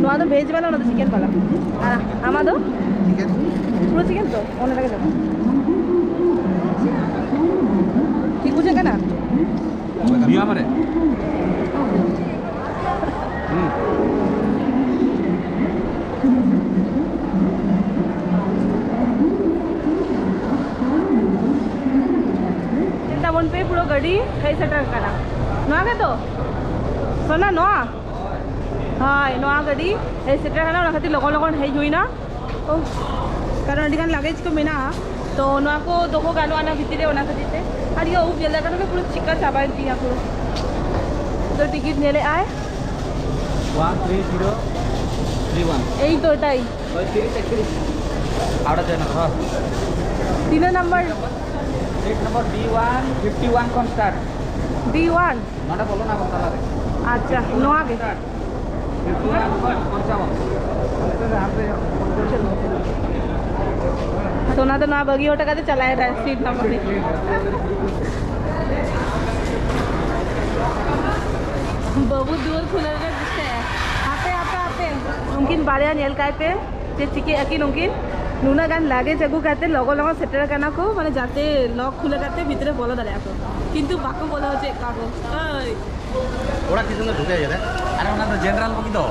ᱱᱚᱣᱟ ᱫᱚ ᱵᱷᱮᱡᱽ ᱵᱟᱞᱟ, ᱚᱱᱟ ᱫᱚ ᱪᱤᱠᱮᱱ ᱵᱟᱞᱟ᱾ ᱟᱨ ᱟᱢᱟᱜ ᱫᱚ? ᱯᱩᱨᱟᱹ ᱪᱤᱠᱮᱱ ᱛᱚ? ᱚᱱᱟ ᱨᱮᱜᱮ ᱡᱚᱢ᱾ ᱴᱷᱤᱠ ᱵᱩᱡᱷᱟᱹᱜ ᱠᱟᱱᱟ? ᱱᱤᱭᱟᱹ ᱢᱟᱨᱮ᱾ ᱦᱩᱸ᱾ ᱧᱮᱞ ᱛᱟᱵᱚᱱ ᱯᱮ, ᱯᱩᱨᱟᱹ ᱜᱟᱹᱰᱤ ᱦᱮᱡ ᱥᱮᱴᱮᱨ ᱟᱠᱟᱱᱟ᱾ ᱱᱚᱣᱟ ᱜᱮᱛᱚ? ᱥᱳᱱᱟ, ᱱᱚᱣᱟ? ᱦᱳᱭ, ᱱᱚᱣᱟ ᱜᱟᱹᱰᱤ ᱦᱮᱡ ᱥᱮᱴᱮᱨ ᱟᱠᱟᱱᱟ, ᱚᱱᱟ ᱠᱷᱟᱹᱛᱤᱨ ᱞᱚᱜᱚᱱ ᱞᱚᱜᱚᱱ ᱦᱮᱡ ᱦᱩᱭᱱᱟ᱾ ᱳᱦ, ᱠᱟᱨᱚᱱ ᱟᱹᱰᱤ ᱜᱟᱱ ᱞᱟᱜᱮᱡᱽ ᱠᱚ ᱢᱮᱱᱟᱜᱼᱟ, ᱛᱚ ᱱᱚᱣᱟ ᱠᱚ ᱫᱚᱦᱚ ᱜᱟᱱᱚᱜᱼᱟ ᱚᱱᱟ ᱵᱷᱤᱛᱤᱨ ᱨᱮ, ᱚᱱᱟ ᱠᱷᱟᱹᱛᱤᱨ ᱛᱮ᱾ ᱟᱨ ᱤᱭᱟᱹ ᱩᱵ ᱧᱮᱞ ᱫᱟᱲᱮᱭᱟᱜ ᱠᱟᱱᱟ ᱯᱮ, ᱯᱩᱨᱟᱹ ᱪᱤᱠᱟ ᱪᱟᱵᱟᱭᱮᱱ ᱛᱤᱧᱟ ᱯᱩᱨᱟᱹ᱾ ᱛᱚ ᱴᱤᱠᱤᱴ ᱧᱮᱞᱮᱫ ᱟᱭ᱾ One three zero three one. ᱮᱭ ᱛᱚ ᱮᱴᱟᱜ᱾ ᱳᱭ ᱛᱤᱨᱤᱥ ᱮᱠᱛᱤᱨᱤᱥ᱾ ᱦᱟᱣᱲᱟ ᱡᱚᱭᱱᱚᱜᱚᱨ, ᱦᱳᱭ᱾ ᱛᱤᱱᱟᱹᱜ number? Seat number D one fifty one ᱠᱷᱚᱱ start. D one. ᱱᱚᱰᱮ ᱵᱚᱞᱚᱱᱟ ᱵᱚᱱ ᱛᱟᱞᱟᱨᱮ᱾ ᱟᱪᱪᱷᱟ, ᱱᱚᱣᱟ ᱜᱮ᱾ ᱥᱳᱱᱟ ᱫᱚ ᱱᱚᱣᱟ ᱵᱟᱹᱜᱤ ᱦᱚᱴᱚ ᱠᱟᱛᱮ ᱪᱟᱞᱟᱣ ᱮᱱᱟᱭ seat number ᱨᱮ᱾ ᱵᱟᱹᱵᱩ ᱫᱩᱣᱟᱹᱨ ᱠᱷᱩᱞᱟᱹᱣ ᱨᱮ ᱫᱤᱥᱟᱹ᱾ ᱦᱟᱯᱮ, ᱦᱟᱯᱮ, ᱦᱟᱯᱮ᱾ ᱩᱱᱠᱤᱱ ᱵᱟᱨᱭᱟ ᱧᱮᱞ ᱠᱟᱭ ᱯᱮ, ᱪᱮᱫ ᱪᱤᱠᱟᱹᱭᱮᱫᱼᱟ ᱠᱤᱱ ᱩᱱᱠᱤᱱ? ᱱᱩᱱᱟᱹᱜ ᱜᱟᱱ ᱞᱟᱜᱮᱡᱽ ᱟᱹᱜᱩ ᱠᱟᱛᱮ ᱞᱚᱜᱚᱱ ᱞᱚᱜᱚᱱ ᱥᱮᱴᱮᱨ ᱠᱟᱱᱟ ᱠᱚ, ᱢᱟᱱᱮ ᱡᱟᱛᱮ ᱞᱚᱠ ᱠᱷᱩᱞᱟᱹ ᱠᱟᱛᱮ ᱵᱷᱤᱛᱨᱤ ᱵᱚᱞᱚ ᱫᱟᱲᱮᱭᱟᱜᱼᱟ ᱠᱚ, ᱠᱤᱱᱛᱩ ᱵᱟᱠᱚ ᱵᱚᱞᱚ ᱦᱚᱪᱚᱭᱮᱫ ᱠᱚᱣᱟ ᱠᱚ᱾ ᱳᱭ᱾ ᱚᱲᱟᱜ ᱛᱤᱥ ᱫᱚ ᱰᱷᱩᱠᱟᱹ ᱜᱮ ᱨᱮ? ᱟᱨ ᱚᱱᱟ ᱫᱚ ᱡᱮᱱᱟᱨᱮᱞ ᱵᱚᱜᱤ ᱫᱚ᱾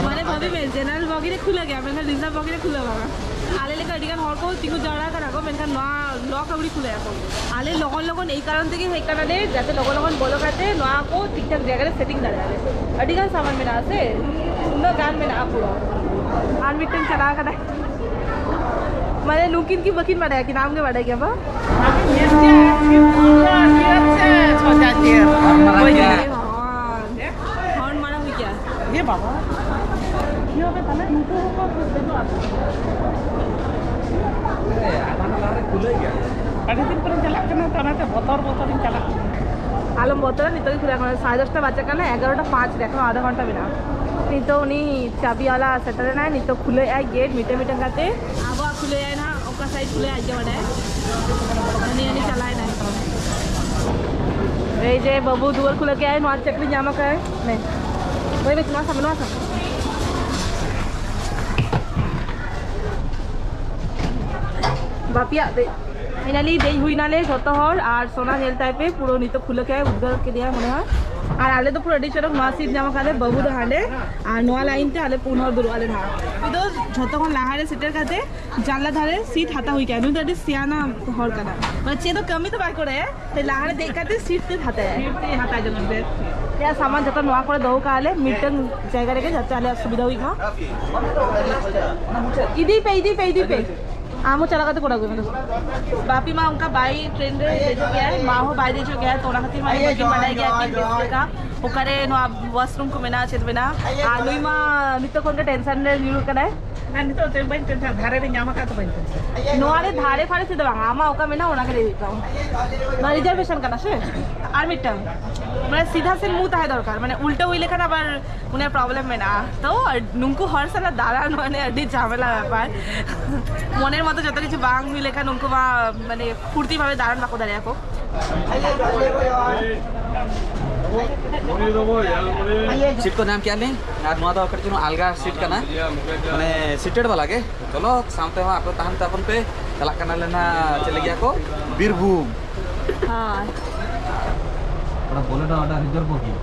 ᱢᱟᱱᱮ ᱵᱷᱟᱵᱤ ᱢᱮ, ᱡᱮᱱᱟᱨᱮᱞ ᱵᱚᱜᱤ ᱨᱮ ᱠᱷᱩᱞᱟᱹ ᱜᱮᱭᱟ, ᱢᱮᱱᱠᱷᱟᱱ ᱨᱤᱡᱟᱨᱵᱷ ᱵᱚᱜᱤ ᱨᱮ ᱠᱷᱩᱞᱟᱹ ᱵᱟᱝᱟ᱾ ᱟᱞᱮ ᱞᱮᱠᱟ ᱟᱹᱰᱤ ᱜᱟᱱ ᱦᱚᱲ ᱠᱚ ᱛᱤᱸᱜᱩ ᱡᱟᱣᱨᱟ ᱟᱠᱟᱱᱟ ᱠᱚ, ᱢᱮᱱᱠᱷᱟᱱ ᱱᱚᱣᱟ ᱞᱚᱠ ᱟᱹᱣᱨᱤ ᱠᱷᱩᱞᱟᱹᱭᱟ ᱠᱚ᱾ ᱟᱞᱮ ᱞᱚᱜᱚᱱ ᱞᱚᱜᱚᱱ ᱮᱭ ᱠᱟᱨᱚᱱ ᱛᱮᱜᱮ ᱦᱮᱡ ᱠᱟᱱᱟᱞᱮ, ᱡᱟᱛᱮ ᱞᱚᱜᱚᱱ ᱞᱚᱜᱚᱱ ᱵᱚᱞᱚ ᱠᱟᱛᱮ ᱱᱚᱣᱟ ᱠᱚ ᱴᱷᱤᱠ ᱴᱷᱟᱠ ᱡᱟᱭᱜᱟ ᱨᱮ ᱥᱮᱴᱤᱝ ᱫᱟᱲᱮᱭᱟᱜᱼᱟ ᱞᱮ᱾ ᱟᱹᱰᱤ ᱜᱟᱱ ᱥᱟᱢᱟᱱ ᱢᱮᱱᱟᱜᱼᱟ ᱥᱮ, ᱩᱱᱟᱹᱜ ᱜᱟᱱ ᱢᱮᱱᱟᱜᱼᱟ ᱯᱩᱨᱟᱹ᱾ ᱟᱨ ᱢᱤᱫᱴᱮᱱ ᱪᱟᱞᱟᱣ ᱠᱟᱱᱟᱭ, ᱢᱟᱱᱮ ᱱᱩᱠᱤᱱ ᱠᱤ ᱵᱟᱹᱠᱤᱱ ᱵᱟᱰᱟᱭᱟ ᱠᱤᱱ? ᱟᱢ ᱜᱮ ᱵᱟᱰᱟᱭ ᱜᱮᱭᱟ ᱵᱟ? ᱟᱹᱵᱤᱱ ᱧᱮᱞ ᱠᱮᱜᱼᱟ, ᱥᱤᱵ ᱯᱩᱨᱟᱹ ᱧᱮᱞ ᱥᱮ ᱪᱷᱚᱡᱟ ᱧᱮᱞ᱾ ᱦᱚᱲ ᱢᱟᱨᱟᱝ ᱜᱮᱭᱟ᱾ ᱦᱚᱲ ᱢᱟᱨᱟᱝ ᱜᱮᱭᱟ᱾ ᱮ ᱵᱟᱵᱟ, ᱤᱭᱟᱹ ᱯᱮ ᱛᱟᱦᱞᱮ ᱱᱩᱠᱩ ᱦᱚᱸᱠᱚ ᱫᱮᱡᱚᱜᱼᱟ ᱛᱚ᱾ ᱟᱹᱰᱤ ᱫᱤᱱ ᱯᱚᱨᱮᱧ ᱪᱟᱞᱟᱜ ᱠᱟᱱᱟ ᱛᱚ, ᱚᱱᱟᱛᱮ ᱵᱚᱛᱚᱨ ᱵᱚᱛᱚᱨᱤᱧ ᱪᱟᱞᱟᱜ ᱠᱟᱱᱟ᱾ ᱟᱞᱚᱢ ᱵᱚᱛᱚᱨᱟ, ᱱᱤᱛᱚᱜ ᱜᱮ ᱠᱷᱩᱞᱟᱹᱜ ᱠᱟᱱᱟ᱾ ᱥᱟᱲᱮ ᱫᱚᱥᱴᱟ ᱵᱟᱡᱟᱜ ᱠᱟᱱᱟ, ᱮᱜᱟᱨᱚᱴᱟ ᱯᱟᱸᱪ ᱨᱮ, ᱮᱠᱷᱚᱱ ᱟᱫᱷᱟ ᱜᱷᱚᱱᱴᱟ ᱢᱮᱱᱟᱜᱼᱟ᱾ ᱱᱤᱛᱚᱜ ᱩᱱᱤ ᱪᱟᱵᱤᱣᱟᱞᱟ ᱥᱮᱴᱮᱨ ᱮᱱᱟᱭ, ᱱᱤᱛᱚᱜ ᱠᱷᱩᱞᱟᱹᱣᱮᱫᱼᱟᱭ ᱜᱮᱴ ᱢᱤᱫᱴᱮᱱ ᱢᱤᱫᱴᱮᱱ ᱠᱟᱛᱮ᱾ ᱟᱵᱚᱣᱟᱜ ᱠᱷᱩᱞᱟᱹᱣᱮᱫᱼᱟᱭ ᱱᱟᱦᱟᱜ, ᱚᱠᱟ ᱥᱟᱭᱤᱰ ᱠᱷᱩᱞᱟᱹᱣᱮᱫᱼᱟᱭ ᱟᱡ ᱜᱮ ᱵᱟᱰᱟᱭᱟ᱾ ᱦᱟᱹᱱᱤ ᱦᱟᱹᱱᱤ ᱪᱟᱞᱟᱣᱮᱱᱟᱭ᱾ ᱮᱭ ᱡᱮ ᱵᱟᱹᱵᱩ ᱫᱩᱣᱟᱹᱨ ᱠᱷᱩᱞᱟᱹᱣ ᱠᱮᱫᱼᱟᱭ, ᱱᱚᱣᱟ ᱪᱟᱹᱠᱨᱤ ᱧᱟᱢ ᱟᱠᱟᱫᱟᱭ᱾ ᱱᱮ, ᱵᱟᱹᱭ ᱵᱟᱹᱭ ᱱᱚᱣᱟ ᱥᱟᱢ, ᱱᱚᱣᱟ ᱥᱟᱢ᱾ ᱵᱟᱯᱤᱭᱟᱜ ᱫᱮᱡ, finally ᱫᱮᱡ ᱦᱩᱭ ᱱᱟᱞᱮ ᱡᱷᱚᱛᱚ ᱦᱚᱲ, ᱟᱨ ᱥᱳᱱᱟ ᱧᱮᱞ ᱛᱟᱭ ᱯᱮ, ᱯᱩᱨᱟᱹ ᱱᱤᱛᱚᱜ ᱠᱷᱩᱞᱟᱹ ᱠᱮᱫᱼᱟᱭ, ᱩᱫᱽᱜᱟᱹᱨ ᱠᱮᱫᱮᱭᱟᱭ ᱢᱚᱱᱮ ᱦᱚᱭ᱾ ᱟᱨ ᱟᱞᱮ ᱫᱚ ᱯᱩᱨᱟᱹ ᱟᱹᱰᱤ ᱪᱚᱨᱚᱠ ᱱᱚᱣᱟ ᱥᱤᱴ ᱧᱟᱢ ᱟᱠᱟᱫ ᱞᱮ, ᱵᱟᱹᱵᱩ ᱫᱚ ᱦᱟᱸᱰᱮ, ᱟᱨ ᱱᱚᱣᱟ ᱞᱟᱭᱤᱱ ᱛᱮ ᱟᱞᱮ ᱯᱩᱱ ᱦᱚᱲ ᱫᱩᱲᱩᱵ ᱟᱞᱮ ᱱᱟᱦᱟᱜ᱾ ᱱᱤᱛᱚᱜ ᱡᱷᱚᱛᱚ ᱠᱷᱚᱱ ᱞᱟᱦᱟ ᱨᱮ ᱥᱮᱴᱮᱨ ᱠᱟᱛᱮ ᱡᱟᱱᱞᱟ ᱫᱷᱟᱨᱮ ᱥᱤᱴ ᱦᱟᱛᱟᱣ ᱦᱩᱭ ᱠᱮᱫᱼᱟ᱾ ᱱᱩᱭ ᱫᱚ ᱟᱹᱰᱤ ᱥᱤᱭᱟᱱᱟ ᱦᱚᱲ ᱠᱟᱱᱟ, ᱢᱟᱱᱮ ᱪᱮᱫ ᱫᱚ ᱠᱟᱹᱢᱤ ᱫᱚ ᱵᱟᱭ ᱠᱚᱨᱟᱭᱟ, ᱛᱚ ᱞᱟᱦᱟ ᱨᱮ ᱫᱮᱡ ᱠᱟᱛᱮ ᱥᱤᱴ ᱛᱮ ᱦᱟᱛᱟᱣᱟ᱾ ᱥᱤᱴ ᱛᱮ ᱦᱟᱛᱟᱣ ᱡᱚᱝᱟ, ᱵᱮᱥ ᱴᱷᱤᱠ᱾ ᱛᱮ ᱥᱟᱢᱟᱱ ᱡᱚᱛᱚ ᱱᱚᱣᱟ ᱠᱚᱨᱮ ᱫᱚᱦᱚ ᱠᱟᱜᱼᱟ ᱞᱮ ᱢᱤᱫᱴᱟᱝ ᱡᱟᱭᱜᱟ ᱨᱮᱜᱮ, ᱡᱟᱛᱮ ᱟᱞᱮᱭᱟᱜ ᱥᱩᱵᱤᱫᱷᱟ ᱦᱩᱭᱩᱜ ᱢᱟ᱾ ᱤᱫᱤ ᱯᱮ, ᱤᱫᱤ ᱯᱮ, ᱤᱫᱤ ᱯᱮ᱾ ᱟᱢ ᱦᱚᱸ ᱪᱟᱞᱟᱣ ᱠᱟᱛᱮ ᱠᱚᱨᱟᱣ ᱟᱹᱜᱩᱭ ᱢᱮ᱾ ᱵᱟᱯᱤ ᱢᱟ ᱚᱱᱠᱟ ᱵᱟᱭ ᱴᱨᱮᱱ ᱨᱮ ᱫᱮᱡᱚᱜ ᱜᱮᱭᱟᱭ, ᱢᱟ ᱦᱚᱸ ᱵᱟᱭ ᱫᱮᱡᱚᱜ ᱜᱮᱭᱟ, ᱛᱚ ᱚᱱᱟ ᱠᱷᱟᱹᱛᱤᱨ ᱢᱟ ᱵᱟᱹᱠᱤᱱ ᱵᱟᱰᱟᱭ ᱜᱮᱭᱟ ᱠᱤᱱ ᱵᱮᱥ ᱞᱮᱠᱟ ᱚᱠᱟᱨᱮ ᱱᱚᱣᱟ ᱣᱟᱥᱨᱩᱢ ᱠᱚ ᱢᱮᱱᱟᱜᱼᱟ, ᱪᱮᱫ ᱢᱮᱱᱟᱜᱼᱟ᱾ ᱟᱨ ᱱᱩᱭ ᱢᱟ ᱱᱤᱛᱚᱜ ᱠᱷᱚᱱ ᱜᱮ ᱴᱮᱱᱥᱚᱱ ᱨᱮ ᱧᱩᱨᱩᱜ ᱠᱟᱱᱟᱭ᱾ ᱟᱨ ᱱᱤᱛᱚᱜ ᱫᱚ ᱵᱟᱹᱧ ᱴᱮᱱᱥᱚᱱ, ᱫᱷᱟᱨᱮ ᱨᱮ ᱧᱟᱢ ᱟᱠᱟᱫ ᱫᱚ ᱵᱟᱹᱧ ᱴᱮᱱᱥᱚᱱ᱾ ᱱᱚᱣᱟ ᱨᱮ ᱫᱷᱟᱨᱮ ᱯᱷᱟᱨᱮ ᱛᱮᱫᱚ ᱵᱟᱝ, ᱟᱢᱟᱜ ᱚᱠᱟ ᱢᱮᱱᱟᱜᱼᱟ ᱚᱱᱟ ᱜᱮ ᱞᱟᱹᱭ ᱦᱩᱭᱩᱜ ᱛᱟᱢᱟ᱾ ᱱᱚᱣᱟ ᱨᱤᱡᱟᱨᱵᱷᱮᱥᱚᱱ ᱠᱟᱱᱟ ᱥᱮ? ᱟᱨ ᱢᱤᱫᱴᱟᱝ, ᱢᱟᱱᱮ ᱥᱤᱫᱷᱟ ᱥᱮᱱ ᱢᱩ ᱛᱟᱦᱮᱸ ᱫᱚᱨᱠᱟᱨ, ᱢᱟᱱᱮ ᱩᱞᱴᱟᱹ ᱦᱩᱭ ᱞᱮᱠᱷᱟᱱ ᱟᱵᱟᱨ ᱩᱱᱤᱭᱟᱜ ᱯᱨᱚᱵᱞᱮᱢ ᱢᱮᱱᱟᱜᱼᱟ᱾ ᱛᱚ ᱱᱩᱠᱩ ᱦᱚᱲ ᱥᱟᱞᱟᱜ ᱫᱟᱬᱟᱱ ᱢᱟᱱᱮ ᱟᱹᱰᱤ ᱡᱷᱟᱢᱮᱞᱟ ᱵᱮᱯᱟᱨ᱾ ᱢᱚᱱᱮᱨ ᱢᱚᱛᱚ ᱡᱚᱛᱚ ᱠᱤᱪᱷᱩ ᱵᱟᱝ ᱦᱩᱭ ᱞᱮᱠᱷᱟᱱ ᱩᱱᱠᱩ ᱢᱟ ᱢᱟᱱᱮ ᱯᱷᱩᱨᱛᱤ ᱵᱷᱟᱵᱮ ᱫᱟᱬᱟᱱ ᱵᱟᱠᱚ ᱫᱟᱲᱮᱭᱟᱜᱼᱟ ᱠᱚ᱾ ᱥᱤᱴ ᱠᱚ ᱧᱟᱢ ᱠᱮᱜᱼᱟ ᱞᱤᱧ, ᱟᱨ ᱱᱚᱣᱟ ᱫᱚ ᱠᱟᱹᱴᱤᱡ ᱪᱩᱞᱩᱝ ᱟᱞᱜᱟ ᱥᱤᱴ ᱠᱟᱱᱟ, ᱢᱟᱱᱮ ᱥᱤᱴᱮᱰ ᱵᱟᱞᱟ ᱜᱮ᱾ ᱪᱚᱞᱚ, ᱥᱟᱶᱛᱮ ᱦᱚᱸ ᱟᱯᱮ ᱛᱟᱦᱮᱱ ᱛᱟᱵᱚᱱ ᱯᱮ, ᱪᱟᱞᱟᱜ ᱠᱟᱱᱟᱞᱮ ᱱᱟ, ᱪᱮᱫ ᱞᱟᱹᱜᱤᱫ ᱠᱚ, ᱵᱤᱨᱵᱷᱩᱢ᱾ ᱦᱳᱭ᱾ ᱚᱱᱟ ᱵᱚᱞᱮ ᱫᱚ ᱚᱱᱟ ᱨᱤᱡᱟᱨᱵᱷ ᱵᱚᱜᱤ᱾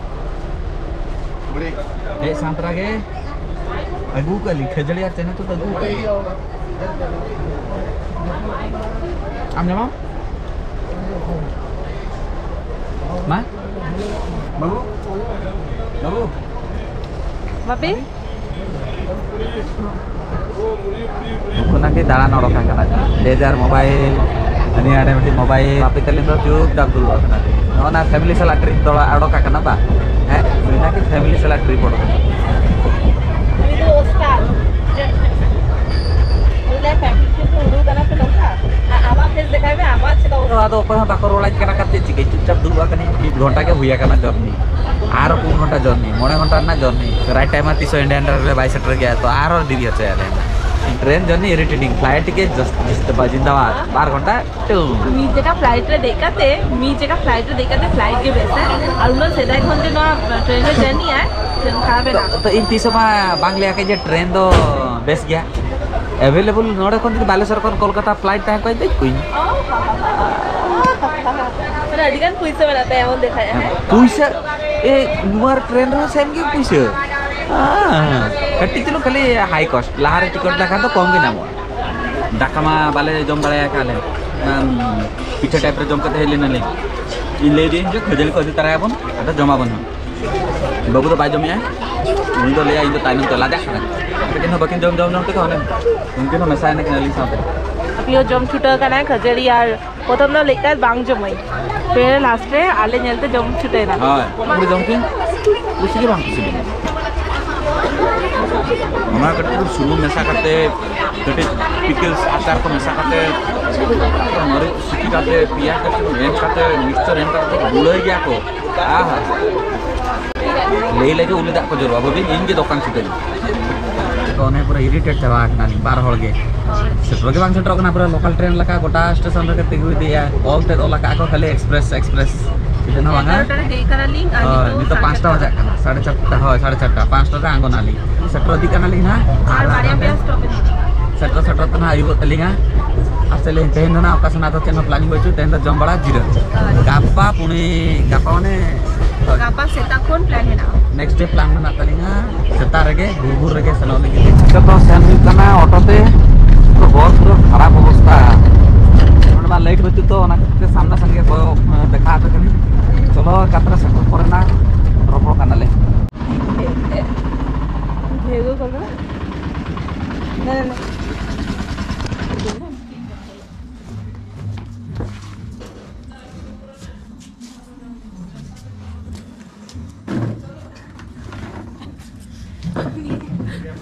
ᱦᱮᱡ ᱥᱟᱱᱛᱨᱟ ᱜᱮ᱾ ᱟᱹᱜᱩ ᱠᱟᱜ ᱞᱤᱧ ᱠᱷᱟᱹᱡᱟᱹᱲᱤ ᱟᱨ ᱪᱟᱱᱟ ᱛᱚ ᱟᱹᱜᱩ ᱠᱟᱜ ᱞᱤᱧ᱾ ᱟᱢ ᱧᱟᱢᱟᱢ? ᱢᱟ? ᱵᱟᱹᱵᱩ? ᱵᱟᱹᱵᱩ? ᱵᱟᱯᱮ? ᱩᱱᱠᱩ ᱱᱟᱠᱤ ᱫᱟᱬᱟᱱ ᱚᱰᱚᱠ ᱟᱠᱟᱱᱟ᱾ ᱡᱮ ᱡᱟᱨ ᱢᱳᱵᱟᱭᱤᱞ, ᱦᱟᱹᱱᱤ ᱦᱟᱸᱰᱮ ᱢᱤᱫᱴᱤᱡ ᱢᱳᱵᱟᱭᱤᱞ᱾ ᱵᱟᱯᱤ ᱛᱟᱹᱞᱤᱧ ᱫᱚ ᱪᱩᱯᱪᱟᱯ ᱫᱩᱲᱩᱵ ᱟᱠᱟᱱᱟ᱾ ᱱᱚᱜᱼᱚ ᱱᱟ ᱯᱷᱮᱢᱤᱞᱤ ᱥᱟᱞᱟᱜ ᱴᱨᱤᱯ ᱫᱚ ᱚᱰᱚᱠ ᱟᱠᱟᱱᱟ ᱵᱟ? ᱦᱮᱸ, ᱱᱩᱭ ᱱᱟᱠᱤ ᱯᱷᱮᱢᱤᱞᱤ ᱥᱟᱞᱟᱜ ᱴᱨᱤᱯ ᱚᱰᱚᱠ ᱟᱠᱟᱱᱟ᱾ ᱩᱱᱤ ᱫᱚ ᱳᱥᱛᱟᱫ᱾ ᱩᱱᱤ ᱫᱚ ᱯᱷᱮᱢᱤᱞᱤ ᱴᱨᱤᱯ ᱠᱚ ᱩᱰᱩᱠ ᱠᱟᱱᱟ ᱯᱮ ᱱᱚᱝᱠᱟ? ᱟᱨ ᱟᱢᱟᱜ ᱯᱷᱮᱥ ᱫᱮᱠᱷᱟᱭ ᱢᱮ, ᱟᱢᱟᱜ ᱪᱮᱫᱟᱜ ᱟᱫᱚ ᱚᱠᱚᱭ ᱦᱚᱸ ᱵᱟᱠᱚ ᱨᱚᱲᱟᱹᱧ ᱠᱟᱱᱟ, ᱠᱟᱛᱮ ᱪᱤᱠᱟᱹᱧ? ᱪᱩᱯᱪᱟᱯ ᱫᱩᱲᱩᱵ ᱟᱠᱟᱱᱟᱹᱧ᱾ ᱢᱤᱫ ᱜᱷᱚᱱᱴᱟ ᱜᱮ ᱦᱩᱭ ᱟᱠᱟᱱᱟ ᱡᱚᱨᱱᱤ, ᱟᱨ ᱯᱩᱱ ᱜᱷᱚᱱᱴᱟ ᱡᱚᱨᱱᱤ, ᱢᱚᱬᱮ ᱜᱷᱚᱱᱴᱟ ᱨᱮᱱᱟᱜ ᱡᱚᱨᱱᱤ᱾ ᱨᱟᱭᱤᱴ ᱴᱟᱭᱤᱢ ᱟᱨ ᱛᱤᱥ ᱦᱚᱸ ᱤᱱᱰᱤᱭᱟᱱ ᱨᱮᱞᱣᱮ ᱵᱟᱭ ᱥᱮᱴᱮᱨ ᱜᱮᱭᱟ, ᱛᱚ ᱟᱨᱦᱚᱸ ᱰᱮᱨᱤ ᱦᱚᱪᱚᱭᱟᱞᱮ᱾ ᱴᱨᱮᱱ ᱡᱚᱨᱱᱤ ᱤᱨᱤᱴᱮᱴᱤᱝ, ᱯᱷᱞᱟᱭᱤᱴ ᱜᱮ ᱡᱟᱥᱴ ᱡᱤᱱᱫᱟᱵᱟᱫ᱾ ᱵᱟᱨ ᱜᱷᱚᱱᱴᱟ ᱴᱩ᱾ ᱢᱤᱫ ᱡᱟᱭᱜᱟ ᱯᱷᱞᱟᱭᱤᱴ ᱨᱮ ᱫᱮᱡ ᱠᱟᱛᱮ, ᱢᱤᱫ ᱡᱟᱭᱜᱟ ᱯᱷᱞᱟᱭᱤᱴ ᱨᱮ ᱫᱮᱡ ᱠᱟᱛᱮ ᱯᱷᱞᱟᱭᱤᱴ ᱜᱮ ᱵᱮᱥᱟ᱾ ᱟᱨ ᱩᱱᱟᱹᱜ ᱥᱮᱫᱟᱭ ᱠᱷᱚᱱ ᱡᱮ ᱱᱚᱣᱟ ᱴᱨᱮᱱ ᱨᱮ ᱡᱟᱨᱱᱤ ᱟᱭ, ᱴᱨᱮᱱ ᱠᱷᱟᱨᱟᱯ ᱮᱱᱟ᱾ ᱛᱚ ᱤᱧ ᱛᱤᱥ ᱦᱚᱸ ᱢᱟ ᱵᱟᱝ ᱞᱟᱹᱭ ᱟᱠᱟᱫ ᱡᱮ ᱴᱨᱮᱱ ᱫᱚ ᱵᱮᱥ ᱜᱮᱭᱟ᱾ ᱮᱵᱮᱞᱮᱵᱮᱞ ᱱᱚᱰᱮ ᱠᱷᱚᱱ ᱡᱩᱫᱤ ᱵᱟᱞᱮᱥᱚᱨ ᱠᱷᱚᱱ ᱠᱳᱞᱠᱟᱛᱟ ᱯᱷᱞᱟᱭᱤᱴ ᱛᱟᱦᱮᱸ ᱠᱚᱜᱼᱟ, ᱫᱮᱡ ᱠᱚᱜᱼᱟᱹᱧ᱾ ᱢᱟᱱᱮ ᱟᱹᱰᱤ ᱜᱟᱱ ᱯᱩᱭᱥᱟᱹ ᱢᱮᱱᱟᱜ ᱛᱟᱭᱟ, ᱮᱢᱚᱱ ᱫᱮᱠᱷᱟᱭᱟ᱾ ᱦᱮᱸ, ᱯᱩᱭᱥᱟᱹ, ᱮ, ᱱᱚᱣᱟ ᱴᱨᱮᱱ ᱨᱮᱦᱚᱸ ᱥᱮᱢ ᱜᱮ ᱯᱩᱭᱥᱟᱹ᱾ ᱦᱮᱸ, ᱠᱟᱹᱴᱤᱡ ᱪᱩᱞᱩᱝ ᱠᱷᱟᱹᱞᱤ ᱦᱟᱭ ᱠᱚᱥᱴ, ᱞᱟᱦᱟᱨᱮ ᱴᱤᱠᱤᱴ ᱞᱮᱠᱷᱟᱱ ᱫᱚ ᱠᱚᱢ ᱜᱮ ᱧᱟᱢᱚᱜᱼᱟ᱾ ᱫᱟᱠᱟ ᱢᱟ ᱵᱟᱞᱮ ᱡᱚᱢ ᱫᱟᱲᱮ ᱟᱠᱟᱫ ᱞᱮ, ᱚᱱᱟ ᱯᱤᱴᱷᱟᱹ ᱴᱟᱭᱤᱯ ᱨᱮ ᱡᱚᱢ ᱠᱟᱛᱮ ᱦᱮᱡ ᱞᱮᱱᱟᱞᱮ᱾ ᱤᱧ ᱞᱟᱹᱭ ᱫᱟᱹᱧ ᱡᱮ ᱠᱷᱟᱹᱡᱟᱹᱲᱤ ᱠᱚ ᱟᱹᱜᱩ ᱛᱟᱨᱟᱭᱟᱵᱚᱱ, ᱟᱫᱚ ᱡᱚᱢᱟᱵᱚᱱ ᱦᱟᱸᱜ᱾ ᱵᱟᱹᱵᱩ ᱫᱚ ᱵᱟᱭ ᱡᱚᱢᱮᱜᱼᱟ, ᱩᱱᱤ ᱫᱚ ᱞᱟᱹᱭᱟ ᱤᱧ ᱫᱚ ᱛᱟᱭᱱᱚᱢ ᱛᱮ ᱞᱟᱡᱟᱜ ᱠᱟᱱᱟ᱾ ᱟᱹᱠᱤᱱ ᱦᱚᱸ ᱵᱟᱹᱠᱤᱱ ᱡᱚᱢ ᱡᱚᱢ ᱡᱚᱢ ᱛᱮᱠᱚ ᱚᱱᱮ ᱩᱱᱠᱤᱱ ᱦᱚᱸ ᱢᱮᱥᱟᱭᱮᱱᱟ ᱠᱤᱱ ᱟᱹᱞᱤᱧ ᱥᱟᱶᱛᱮ᱾ ᱟᱯᱮ ᱦᱚᱸ ᱡᱚᱢ ᱪᱷᱩᱴᱟᱹᱣ ᱠᱟᱱᱟᱭ ᱠᱷᱟᱹᱡᱟᱹᱲᱤ ᱟᱨ ᱯᱨᱚᱛᱷᱚᱢ ᱫᱚ ᱞᱟᱹᱭ ᱠᱟᱜ ᱵᱟᱝ ᱡᱚᱢᱟᱹᱧ, ᱯᱷᱤᱨ ᱞᱟᱥᱴ ᱨᱮ ᱟᱞᱮ ᱧᱮᱞᱛᱮ ᱡᱚᱢ ᱪᱷᱩᱴᱟᱹᱣ ᱮᱱᱟ᱾ ᱦᱳᱭ, ᱩᱱᱤ ᱡᱚᱢ ᱠᱤᱱ ᱠᱩᱥᱤ ᱜᱮ ᱵᱟᱝ ᱠᱩᱥᱤ ᱞᱮᱱᱟ᱾ ᱚᱱᱟ ᱠᱟᱹᱴᱤᱡ ᱪᱩᱞᱩᱝ ᱥᱩᱱᱩᱢ ᱢᱮᱥᱟ ᱠᱟᱛᱮ, ᱠᱟᱹᱴᱤᱡ ᱯᱤᱠᱞᱥ ᱟᱪᱟᱨ ᱠᱚ ᱢᱮᱥᱟ ᱠᱟᱛᱮ, ᱢᱟᱹᱨᱤᱪ ᱥᱤᱯᱤ ᱠᱟᱛᱮ, ᱯᱮᱸᱭᱟᱡᱽ ᱠᱟᱹᱴᱤᱡ ᱮᱢ ᱠᱟᱛᱮ, ᱢᱤᱠᱥᱪᱟᱨ ᱮᱢ ᱠᱟᱛᱮ ᱠᱚ ᱜᱩᱲᱟᱹᱭ ᱜᱮᱭᱟ ᱠᱚ᱾ ᱟᱦᱟ! ᱞᱟᱹᱭ ᱞᱟᱹᱜᱤᱫ ᱩᱞᱤ ᱫᱟᱜ ᱠᱚ ᱡᱚᱨᱚᱜᱼᱟ, ᱵᱷᱟᱹᱵᱤ ᱤᱧ ᱜᱮ ᱫᱚᱠᱟᱱ ᱪᱷᱩᱴᱟᱹᱣ᱾ ᱛᱚ ᱚᱱᱮ ᱯᱩᱨᱟᱹ ᱤᱨᱤᱴᱮᱴ ᱪᱟᱵᱟ ᱟᱠᱟᱱᱟᱞᱤᱧ ᱵᱟᱨ ᱦᱚᱲ ᱜᱮ᱾ ᱦᱳᱭ᱾ ᱥᱮᱴᱮᱨ ᱜᱮ ᱵᱟᱝ ᱥᱮᱴᱮᱨᱚᱜ ᱠᱟᱱᱟ, ᱯᱩᱨᱟᱹ ᱞᱳᱠᱟᱞ ᱴᱨᱮᱱ ᱞᱮᱠᱟ ᱜᱚᱴᱟ ᱥᱴᱮᱥᱚᱱ ᱨᱮᱜᱮ ᱛᱤᱸᱜᱩ ᱤᱫᱤᱭᱟ, ᱚᱞ ᱛᱮᱫ ᱚᱞ ᱟᱠᱟᱫ ᱠᱚ ᱠᱷᱟᱹᱞᱤ ᱮᱠᱥᱯᱨᱮᱥ, ᱮᱠᱥᱯᱨᱮᱥ᱾ ᱪᱮᱫ ᱦᱚᱸ ᱵᱟᱝᱟ᱾ ᱮᱜᱟᱨᱚᱴᱟ ᱨᱮ ᱫᱮᱡ ᱠᱟᱱᱟᱞᱤᱧ ᱟᱨ ᱦᱳᱭ, ᱱᱤᱛᱚᱜ ᱱᱤᱛᱚᱜ ᱥᱟᱲᱮ ᱯᱟᱸᱪᱴᱟ ᱪᱟᱨᱴᱟ᱾ ᱵᱟᱡᱟᱜ ᱠᱟᱱᱟ, ᱥᱟᱲᱮ ᱪᱟᱨᱴᱟ, ᱦᱳᱭ, ᱥᱟᱲᱮ ᱪᱟᱨᱴᱟ, ᱯᱟᱸᱪᱴᱟ ᱨᱮ ᱟᱬᱜᱚᱱᱟᱞᱤᱧ᱾ ᱥᱮᱴᱮᱨ ᱤᱫᱤᱜ ᱠᱟᱱᱟᱞᱤᱧ ᱦᱟᱸᱜ᱾ ᱟᱨ ᱟᱨ ᱵᱟᱨᱭᱟ ᱯᱮᱭᱟ ᱥᱴᱚᱯ ᱢᱮᱱᱟᱜᱼᱟ᱾ ᱥᱮᱴᱮᱨ ᱥᱮᱴᱮᱨ ᱛᱮ ᱦᱟᱸᱜ ᱟᱹᱭᱩᱵᱚᱜ ᱛᱟᱹᱞᱤᱧᱟ᱾ ᱟᱨ ᱪᱮᱫ ᱞᱤᱧ ᱛᱮᱦᱮᱧ ᱫᱚ ᱱᱟᱜ ᱚᱠᱟ ᱥᱮᱱᱟᱜ ᱫᱚ ᱪᱮᱫ ᱦᱚᱸ planning ᱵᱟᱹᱪᱩᱜ, ᱛᱮᱦᱮᱧ ᱫᱚ ᱡᱚᱢ ᱵᱟᱲᱟ ᱡᱤᱨᱟᱹᱜ᱾ ᱜᱟᱯᱟ ᱯᱩᱱᱤ, ᱜᱟᱯᱟ ᱢᱟᱱᱮ ᱜᱟᱯᱟ ᱥᱮᱛᱟᱜ ᱠᱷᱚᱱ plan ᱦᱮᱱᱟᱜᱼᱟ᱾ Next day plan ᱢᱮᱱᱟᱜ ᱛᱟᱹᱞᱤᱧᱟ ᱥᱮᱛᱟᱜ ᱨᱮᱜᱮ ᱜᱩᱨᱜᱩᱨ ᱨᱮᱜᱮ ᱥᱮᱱᱚᱜ ᱞᱟᱹᱜᱤᱫ᱾ ᱱᱤᱛᱚᱜ ᱫᱚ ᱥᱮᱱ ᱦᱩᱭᱩᱜ ᱠᱟᱱᱟ ᱚᱴᱳ ᱛᱮ, ᱛᱚ ᱦᱚᱨ ᱯᱩᱨᱟᱹ ᱠᱷᱟᱨᱟᱯ ᱚᱵᱚᱥᱛᱟ, ᱱᱚᱰᱮ ᱢᱟ light ᱵᱟᱹᱪᱩᱜ, ᱛᱚ ᱚᱱᱟ ᱠᱷᱟᱹᱛᱤᱨ ᱛᱮ ᱥᱟᱢᱱᱟ ᱥᱟᱢᱱᱤ ᱜᱮ ᱠᱚᱭᱚᱜ, ᱫᱮᱠᱷᱟ ᱟᱯᱮ ᱠᱟᱹᱱᱟᱹᱧ᱾ ᱪᱚᱞᱚ ᱠᱟᱛᱨᱟ ᱥᱮᱴᱮᱨ ᱯᱚᱨᱮ ᱱᱟ ᱨᱚᱯᱚᱲ ᱠᱟᱱᱟᱞᱮ᱾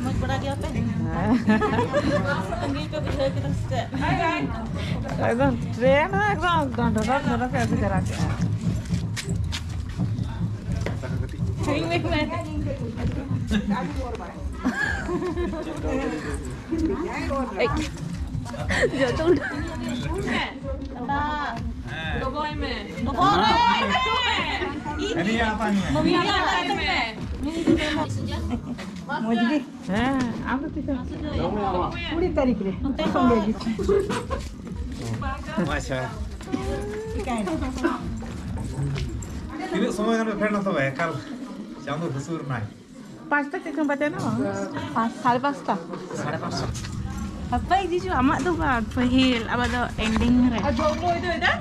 ᱢᱚᱡᱽ ᱵᱟᱲᱟ ᱜᱮᱭᱟᱯᱮ? ᱦᱮᱸ᱾ ᱥᱟᱺᱜᱤᱧ ᱯᱮ ᱵᱩᱡᱷᱟᱹᱣ ᱠᱮᱫᱟ ᱥᱮ ᱪᱮᱫ? ᱮᱠᱫᱚᱢ train ᱦᱚᱸ ᱮᱠᱫᱚᱢ, ᱮᱠᱫᱚᱢ ᱰᱚᱰᱚᱨ ᱰᱚᱰᱚᱨ ᱯᱮ ᱟᱹᱜᱩ ᱪᱟᱞᱟᱣ ᱠᱮᱜᱼᱟ᱾ ᱥᱟᱺᱜᱤᱧ ᱢᱮ᱾ ᱡᱚᱛᱚ ᱩᱰᱩᱠ᱾ ᱰᱚᱵᱚᱭ ᱢᱮ᱾ ᱰᱚᱵᱚᱭ ᱢᱮ᱾ ᱢᱚᱢᱤ ᱟᱛᱟ ᱢᱮ᱾ ᱢᱚᱡᱽ ᱜᱮ᱾ ᱦᱮᱸ, ᱟᱢ ᱫᱚ ᱛᱤᱥ ᱮᱢ? ᱠᱩᱲᱤ ᱛᱟᱹᱨᱤᱠᱷ ᱨᱮ᱾ ᱚᱱᱛᱮ ᱠᱷᱚᱱ ᱜᱮ᱾ ᱟᱪᱪᱷᱟ᱾ ᱪᱤᱠᱟᱭᱱᱟ? ᱛᱤᱱᱟᱹᱜ ᱥᱚᱢᱚᱭ ᱜᱟᱱ ᱯᱮ ᱯᱷᱮᱰ ᱱᱟ ᱛᱚᱵᱮ? ᱮᱠᱟᱞ ᱪᱟᱸᱫᱚ ᱦᱟᱹᱥᱩᱨ ᱱᱟᱭ᱾ ᱯᱟᱸᱪᱴᱟ ᱪᱮᱫ ᱠᱷᱚᱱ ᱵᱟᱡᱟᱣ ᱮᱱᱟ? ᱯᱟᱸᱪ, ᱥᱟᱲᱮ ᱯᱟᱸᱪᱴᱟ᱾ ᱥᱟᱲᱮ ᱯᱟᱸᱪᱴᱟ᱾ ᱦᱟᱯᱮ ᱦᱤᱡᱩᱜ, ᱟᱢᱟᱜ ᱫᱚ ᱵᱟᱝ, ᱯᱟᱹᱦᱤᱞ, ᱟᱵᱟᱨ ᱫᱚ ending ᱨᱮ᱾ ᱟᱨ ᱡᱚᱢ ᱧᱩ ᱦᱩᱭ ᱫᱚ ᱦᱩᱭ ᱫᱟ?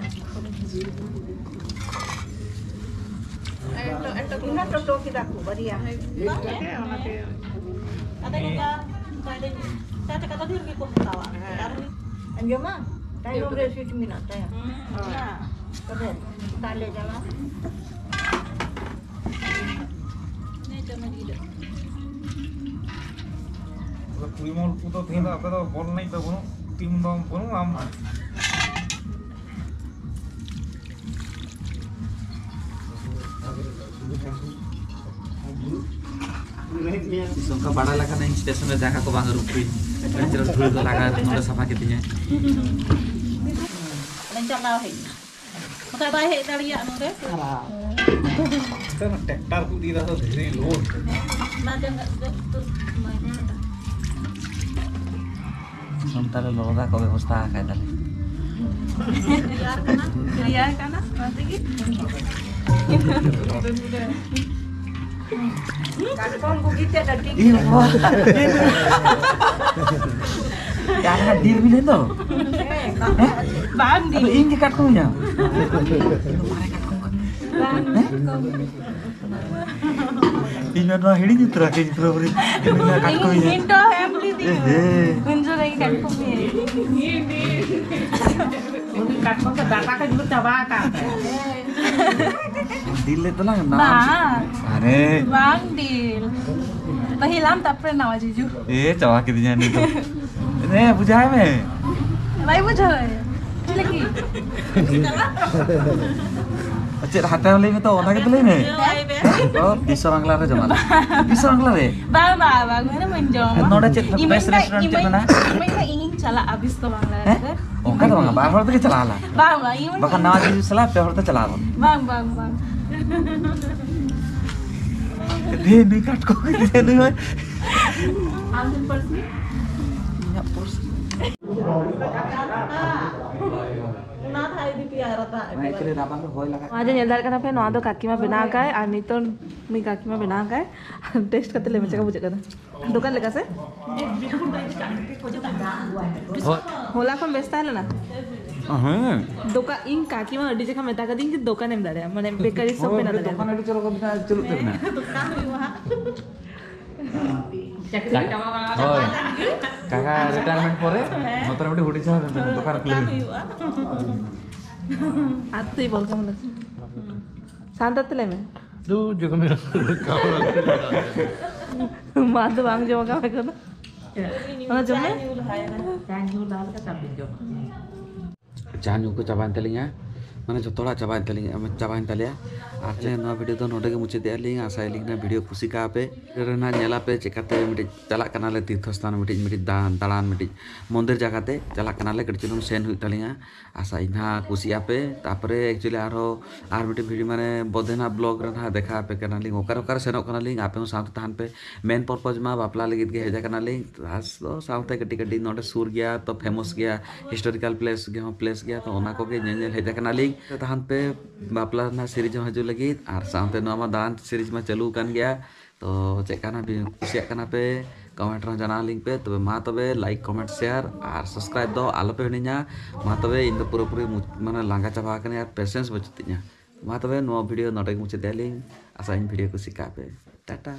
ᱮᱱᱴᱚ, ᱮᱱᱴᱚ ᱠᱤᱱᱟ ᱴᱚᱴᱚ ᱠᱮᱫᱟ ᱠᱚ ᱵᱟᱨᱭᱟ᱾ ᱦᱮᱸ, ᱚᱱᱟᱛᱮ᱾ ᱟᱫᱚ ᱱᱚᱝᱠᱟ, ᱛᱟᱦᱞᱮ ᱪᱟ ᱪᱟᱠᱟ ᱫᱚ ᱰᱷᱮᱨ ᱜᱮᱠᱚ ᱦᱟᱛᱟᱣᱟ᱾ ᱦᱮᱸ᱾ ᱟᱨ ᱩᱱᱤ ᱟᱸᱡᱚᱢᱟ? ᱛᱟᱭᱱᱚᱢ ᱨᱮ seat ᱢᱮᱱᱟᱜ ᱛᱟᱭᱟ᱾ ᱦᱮᱸ᱾ ᱛᱚᱵᱮ, ᱛᱟᱦᱞᱮ ᱪᱟᱞᱟᱜ᱾ ᱟᱫᱚ ᱯᱚᱨᱤᱢᱚᱞ ᱠᱚᱫᱚ ᱛᱮᱦᱮᱧ ᱫᱚ ᱟᱯᱮ ᱫᱚ ᱵᱚᱞ ᱮᱱᱮᱡ ᱫᱚ ᱵᱟᱹᱱᱩᱜ, team ᱫᱚ ᱵᱟᱹᱱᱩᱜ ᱟᱢ? ᱛᱤᱥ ᱚᱱᱠᱟ ᱵᱟᱲᱟᱭ ᱞᱮᱠᱷᱟᱱ ᱤᱧ station ᱨᱮ ᱡᱟᱸᱜᱟ ᱠᱚ ᱵᱟᱝ ᱟᱹᱨᱩᱵ ᱠᱚᱣᱟᱧ᱾ ᱟᱹᱰᱤ ᱪᱮᱦᱨᱟ ᱫᱷᱩᱲᱤ ᱠᱚ ᱞᱟᱜᱟᱣ ᱱᱚᱰᱮ ᱥᱟᱯᱷᱟ ᱠᱮᱫᱤᱧᱟ᱾ ᱟᱫᱚᱧ ᱪᱟᱞᱟᱣ ᱦᱮᱡ ᱮᱱᱟ᱾ ᱵᱟᱠᱷᱟᱡ ᱵᱟᱭ ᱦᱮᱡ ᱫᱟᱲᱮᱭᱟᱜ ᱱᱚᱰᱮ᱾ ᱟᱨ ᱱᱤᱛᱚᱜ ᱢᱟ tractor ᱠᱚ ᱤᱫᱤᱭᱮᱫᱟ, ᱫᱷᱤᱨᱤ load᱾ ᱚᱱᱟ ᱡᱟᱸᱜᱟ ᱫᱚ ᱛᱚ ᱵᱟᱭ ᱦᱮᱡ ᱫᱟᱲᱮᱭᱟᱜᱼᱟ᱾ ᱥᱟᱱᱛᱟᱲ ᱞᱚᱞᱚ ᱫᱟᱜ ᱠᱚ ᱵᱮᱵᱚᱥᱛᱷᱟ ᱟᱠᱟᱫ ᱛᱟᱞᱮ᱾ ᱨᱮᱭᱟᱲ ᱠᱟᱱᱟ, ᱚᱱᱟ ᱛᱮᱜᱮ᱾ ᱠᱟᱴᱠᱚᱢ ᱠᱚ ᱜᱤᱛᱤᱡ ᱟᱹᱰᱤ ᱤᱭᱟᱹ ᱵᱟᱵᱟ᱾ ᱡᱟᱦᱟᱸ ᱰᱤᱨ ᱵᱤᱞᱮ ᱫᱚ᱾ ᱵᱟᱝ ᱟᱫᱚ ᱰᱤᱨ᱾ ᱤᱧ ᱜᱮ ᱠᱟᱴᱠᱚᱢ ᱧᱟᱢ᱾ ᱵᱟᱝ ᱠᱟᱴᱠᱚᱢ᱾ ᱤᱧ ᱢᱟ ᱱᱚᱣᱟ ᱦᱤᱲᱤᱧ ᱩᱛᱟᱹᱨ ᱟᱠᱟᱫᱟᱹᱧ ᱯᱩᱨᱟᱹᱯᱩᱨᱤ᱾ ᱤᱧ ᱢᱟ ᱠᱟᱴᱠᱚᱢ ᱤᱧ ᱤᱧ ᱫᱚ ᱮᱢ ᱞᱤᱫᱤᱧ᱾ ᱮ ᱦᱮ᱾ ᱩᱱ ᱡᱚᱠᱷᱚᱱ ᱜᱮ ᱠᱟᱴᱠᱚᱢ ᱤᱧ᱾ ᱩᱱᱤ ᱠᱟᱴᱠᱚᱢ ᱫᱚ ᱰᱟᱴᱟ ᱠᱚ ᱧᱩᱨ ᱪᱟᱵᱟ ᱟᱠᱟᱱ ᱛᱟᱭᱟ᱾ ᱰᱤᱞ ᱞᱮᱫ ᱛᱟᱞᱟᱝ ᱱᱟ᱾ ᱵᱟᱝ᱾ ᱟᱨᱮ᱾ ᱵᱟᱝ ᱰᱤᱞ᱾ ᱯᱟᱹᱦᱤᱞ ᱟᱢ, ᱛᱟᱨᱯᱚᱨᱮ ᱱᱟᱣᱟ ᱡᱤᱡᱩ᱾ ᱮ, ᱪᱟᱵᱟ ᱠᱤᱫᱤᱧᱟ ᱱᱤᱛᱚᱜ᱾ ᱮ, ᱵᱩᱡᱷᱟᱹᱣ ᱢᱮ᱾ ᱵᱟᱭ ᱵᱩᱡᱷᱟᱹᱣ᱾ ᱪᱮᱫ ᱞᱟᱹᱜᱤᱫ? ᱪᱮᱫ ᱦᱟᱛᱟᱣ ᱞᱟᱹᱭ ᱢᱮ ᱛᱚ, ᱚᱱᱟ ᱜᱮᱛᱚ ᱞᱟᱹᱭ ᱢᱮ᱾ ᱚ, ᱵᱤᱥᱥᱚ ᱵᱟᱝᱞᱟ ᱨᱮ ᱡᱚᱢᱟ᱾ ᱵᱤᱥᱥᱚ ᱵᱟᱝᱞᱟ ᱨᱮ? ᱵᱟᱝ, ᱵᱟᱝ, ᱵᱟᱝ, ᱚᱱᱟ ᱢᱟ ᱵᱟᱹᱧ ᱡᱚᱢᱟ᱾ ᱱᱚᱰᱮ ᱪᱮᱫ ᱤᱧ best ᱢᱮᱱᱫᱟ, restaurant ᱤᱧ ᱪᱮᱫ ᱢᱮᱱᱫᱟ, ᱢᱮᱱᱟᱜᱼᱟ? ᱤᱧ ᱢᱮᱱᱫᱟ, ᱤᱧᱤᱧ ᱪᱟᱞᱟᱜᱼᱟ ᱵᱤᱥᱥᱚ ᱵᱟᱝᱞᱟ ᱨᱮ᱾ ᱦᱮᱸ? ᱚᱱᱠᱟ ᱫᱚ ᱵᱟᱝᱟ, ᱵᱟᱨ ᱦᱚᱲ ᱛᱮᱜᱮ ᱪᱟᱞᱟᱣ ᱟᱞᱟᱝ᱾ ᱵᱟᱝ, ᱵᱟᱝ, ᱤᱧ ᱢᱮᱱᱫᱟ, ᱵᱟᱠᱷᱟᱱ ᱱᱟᱣᱟ ᱡᱤᱱᱤᱥ ᱪᱟᱞᱟᱜ, ᱯᱮ ᱦᱚᱲ ᱛᱮ ᱪᱟᱞᱟᱣ ᱟᱵᱚᱱ᱾ ᱵᱟᱝ, ᱵᱟᱝ, ᱵᱟᱝ᱾ ᱫᱮ, ᱱᱩᱭ ᱠᱟᱴᱠᱚᱢ ᱜᱮ, ᱱᱩᱭ ᱦᱚᱸ᱾ ᱟᱢ ᱴᱷᱮᱱ ᱯᱟᱹᱨᱥᱤ? ᱤᱧᱟᱹᱜ ᱯᱟᱹᱨᱥᱤ᱾ ᱚᱱᱟ ᱛᱟᱦᱮᱸ ᱤᱫᱤ ᱯᱮᱭᱟ ᱟᱨ ᱫᱟᱜ ᱚᱱᱟ ᱮᱠᱪᱩᱭᱮᱞᱤ ᱨᱟᱵᱟᱝ ᱨᱮ ᱦᱚᱭ ᱞᱟᱜᱟᱜ᱾ ᱱᱚᱣᱟ ᱡᱮ ᱧᱮᱞ ᱫᱟᱲᱮᱭᱟᱜ ᱠᱟᱱᱟ ᱯᱮ, ᱱᱚᱣᱟ ᱫᱚ ᱠᱟᱠᱤᱢᱟ ᱵᱮᱱᱟᱣ ᱟᱠᱟᱫ, ᱟᱨ ᱱᱤᱛᱚᱜ ᱱᱩᱭ ᱠᱟᱠᱤᱢᱟ ᱵᱮᱱᱟᱣ ᱟᱠᱟᱫ᱾ ᱴᱮᱥᱴ ᱠᱟᱛᱮ ᱞᱟᱹᱭ ᱢᱮ, ᱪᱮᱫ ᱞᱮᱠᱟ ᱵᱩᱡᱷᱟᱹᱜ ᱠᱟᱱᱟ? ᱫᱚᱠᱟᱱ ᱞᱮᱠᱟ ᱥᱮ? ᱦᱳᱭ᱾ ᱦᱚᱞᱟ ᱠᱷᱚᱱ ᱵᱮᱥ ᱛᱟᱦᱮᱸ ᱞᱮᱱᱟ? ᱦᱮᱸ᱾ ᱫᱚᱠᱟ-, ᱤᱧ ᱠᱟᱠᱤᱢᱟ ᱟᱹᱰᱤ ᱡᱚᱠᱷᱟ ᱢᱮᱛᱟ ᱠᱟᱫᱤᱧ ᱡᱮ ᱫᱚᱠᱟᱱᱮᱢ ᱫᱟᱲᱮᱭᱟᱜᱼᱟ, ᱢᱟᱱᱮ ᱵᱮᱠᱟᱨᱤ ᱥᱚᱯ ᱦᱳᱭ, ᱵᱮᱱᱟᱣ ᱟᱯᱮ ᱫᱟᱲᱮᱭᱟᱜᱼᱟ᱾ ᱫᱚᱠᱟᱱ ᱟᱹᱰᱤ ᱪᱚᱨᱚᱠ ᱵᱮᱱᱟᱣ ᱪᱟᱹᱞᱩᱜ ᱛᱟᱵᱮᱱᱟ᱾ ᱫᱚᱠᱟᱱ ᱦᱩᱭᱩᱜᱼᱟ ᱦᱟᱸᱜ᱾ ᱪᱟᱹᱠᱨᱤ ᱪᱟᱵᱟ ᱵᱟᱲᱟ ᱦᱳᱭ᱾ ᱠᱟᱛᱮ ᱠᱟᱠᱟ ᱨᱤᱴᱟᱭᱟᱨᱢᱮᱱᱴ ᱯᱚᱨᱮ ᱦᱮᱸ᱾ ᱱᱚᱛᱮ ᱨᱮ ᱢᱤᱫᱴᱤᱡ ᱦᱩᱰᱤᱧ ᱥᱟᱶ ᱫᱚᱠᱟᱱ ᱠᱷᱩᱞᱟᱹᱣ ᱫᱚᱠᱟᱱ ᱦᱩᱭᱩᱜᱼᱟ᱾ ᱦᱩᱭᱩᱜᱼᱟ᱾ ᱟᱨ ᱛᱩᱭ ᱵᱚᱞ ᱠᱟᱢ ᱞᱟᱹᱜᱤᱫ᱾ ᱥᱟᱱᱛᱟᱲ ᱛᱮ ᱞᱟᱹᱭ ᱢᱮ᱾ ᱫᱩ ᱡᱚᱠᱷᱚᱱ ᱢᱟ ᱫᱚ ᱵᱟᱝ ᱡᱚᱢ ᱠᱟᱜ ᱢᱮ ᱠᱚᱱᱚ᱾ ᱚᱱᱟ ᱡᱚᱢ ᱢᱮ᱾ ᱪᱟ ᱧᱩ ᱞᱟᱦᱟᱭᱮᱱᱟ᱾ ᱪᱟ ᱧᱩ ᱞᱟᱦᱟ ᱞᱮᱠᱟ ᱛᱟᱨᱯᱚᱨᱮ ᱡᱚᱢ᱾ ᱪᱟ ᱧᱩ ᱠᱚ ᱪᱟᱵᱟᱭᱮᱱ ᱛᱟᱹᱞᱤᱧᱟ᱾ ᱢᱟᱱᱮ ᱡᱚᱛᱚ ᱦᱚᱲᱟᱜ ᱪᱟᱵᱟᱭᱮᱱ ᱛᱟᱹᱞᱤᱧᱟ, ᱪᱟᱵᱟᱭᱮᱱ ᱛᱟᱞᱮᱭᱟ᱾ ᱟᱨ ᱪᱮᱫ, ᱱᱚᱣᱟ ᱵᱷᱤᱰᱤᱭᱳ ᱫᱚ ᱱᱚᱰᱮ ᱜᱮ ᱢᱩᱪᱟᱹᱫᱮᱜᱼᱟ ᱞᱤᱧ᱾ ᱟᱥᱟᱭᱟᱞᱤᱧ ᱱᱚᱣᱟ ᱵᱷᱤᱰᱤᱭᱳ ᱠᱩᱥᱤ ᱠᱟᱜᱼᱟ ᱯᱮ᱾ ᱵᱷᱤᱰᱤᱭᱳ ᱨᱮ ᱱᱟᱜ ᱧᱮᱞᱟᱯᱮ ᱪᱮᱠᱟᱛᱮ ᱢᱤᱫᱴᱤᱡ ᱪᱟᱞᱟᱜ ᱠᱟᱱᱟᱞᱮ ᱛᱤᱨᱛᱷᱚ ᱥᱛᱷᱟᱱ, ᱢᱤᱫᱴᱤᱡ, ᱢᱤᱫᱴᱤᱡ ᱫᱟᱬᱟᱱ, ᱫᱟᱬᱟᱱ ᱢᱤᱫᱴᱤᱡ ᱢᱚᱱᱫᱤᱨ ᱡᱟᱭᱜᱟᱛᱮ ᱪᱟᱞᱟᱜ ᱠᱟᱱᱟᱞᱮ᱾ ᱠᱟᱹᱴᱤᱡ ᱪᱩᱞᱩᱝ ᱥᱮᱱ ᱦᱩᱭᱩᱜ ᱛᱟᱹᱞᱤᱧᱟ᱾ ᱟᱥᱟᱭᱟᱹᱧ ᱱᱟᱜ ᱠᱩᱥᱤᱜ ᱟᱯᱮ᱾ ᱛᱟᱨᱯᱚᱨᱮ actually ᱟᱨᱦᱚᱸ ᱟᱨ ᱢᱤᱫᱴᱤᱡ ᱵᱷᱤᱰᱤᱭᱳ ᱢᱟᱱᱮ ᱵᱚᱫᱮᱱᱟᱜ ᱵᱞᱚᱜ ᱨᱮ ᱱᱟᱜ ᱫᱮᱠᱷᱟ ᱟᱯᱮ ᱠᱟᱱᱟᱞᱤᱧ, ᱚᱠᱟᱨᱮ ᱚᱠᱟᱨᱮ ᱥᱮᱱᱚᱜ ᱠᱟᱱᱟᱞᱤᱧ, ᱟᱯᱮ ᱦᱚᱸ ᱥᱟᱶᱛᱮ ᱛᱟᱦᱮᱱ ᱯᱮ᱾ ᱢᱮᱱ ᱯᱚᱨᱯᱚᱡᱽ ᱢᱟ ᱵᱟᱯᱞᱟ ᱞᱟᱹᱜᱤᱫ ᱜᱮ ᱦᱮᱡ ᱟᱠᱟᱱᱟᱞᱤᱧ, ᱟᱨ ᱥᱟᱶᱛᱮ ᱠᱟᱹᱴᱤᱡ ᱠᱟᱹᱴᱤᱡ ᱱᱚᱰᱮ ᱥᱩᱨ ᱜᱮᱭᱟ ᱛᱚ, ᱯᱷᱮᱢᱟᱥ ᱜᱮᱭᱟ, ᱦᱤᱥᱴᱳᱨᱤᱠᱟᱞ ᱯᱞᱮᱥ ᱜᱮ ᱦᱚᱸ ᱯᱞᱮᱥ ᱜᱮᱭᱟ, ᱛᱚ ᱚᱱᱟ ᱠᱚᱜᱮ ᱧᱮᱧᱮᱞ ᱦᱮᱡ ᱟᱠᱟᱱᱟᱞᱤᱧ᱾ ᱛᱟᱦᱮᱱ ᱯᱮ, ᱵᱟᱯᱞᱟ ᱨᱮᱱᱟᱜ ᱥᱤᱨᱤᱡᱽ ᱦᱚᱸ ᱦᱤᱡᱩᱜ ᱞᱟᱹᱜᱤᱫ, ᱟᱨ ᱥᱟᱶᱛᱮ ᱱᱚᱣᱟ ᱢᱟ ᱫᱟᱬᱟᱱ ᱥᱤᱨᱤᱡᱽ ᱢᱟ ᱪᱟᱹᱞᱩ ᱟᱠᱟᱱ ᱜᱮᱭᱟ᱾ ᱛᱚ ᱪᱮᱫ ᱠᱟᱱᱟ ᱵᱤᱱ ᱠᱩᱥᱤᱭᱟᱜ ᱠᱟᱱᱟ ᱯᱮ, ᱠᱚᱢᱮᱱᱴ ᱨᱮᱦᱚᱸ ᱡᱟᱱᱟᱣ ᱟᱹᱞᱤᱧ ᱯᱮ᱾ ᱛᱚᱵᱮ ᱢᱟ ᱛᱚᱵᱮ ᱞᱟᱭᱤᱠ, ᱠᱚᱢᱮᱱᱴ, ᱥᱮᱭᱟᱨ ᱟᱨ ᱥᱟᱵᱥᱠᱨᱟᱭᱤᱵ ᱫᱚ ᱟᱞᱚᱯᱮ ᱦᱤᱲᱤᱧᱟ᱾ ᱢᱟ ᱛᱚᱵᱮ ᱤᱧ ᱫᱚ ᱯᱩᱨᱟᱹᱯᱩᱨᱤ ᱢᱩᱪ-, ᱢᱟᱱᱮ ᱞᱟᱸᱜᱟ ᱪᱟᱵᱟ ᱟᱠᱟᱱᱟᱹᱧ ᱟᱨ ᱯᱮᱥᱮᱱᱥ ᱵᱟᱹᱪᱩᱜ ᱛᱤᱧᱟ᱾ ᱢᱟ ᱛᱚᱵᱮ ᱱᱚᱣᱟ ᱵᱷᱤᱰᱤᱭᱳ ᱱᱚᱰᱮ ᱜᱮ ᱢᱩᱪᱟᱹᱫ ᱟᱹᱞᱤᱧ᱾ ᱟᱥᱟᱭᱟᱹᱧ ᱵᱷᱤᱰᱤᱭᱳ ᱠᱩᱥᱤ ᱠᱟᱜ ᱯᱮ᱾ ᱴᱟᱴᱟ᱾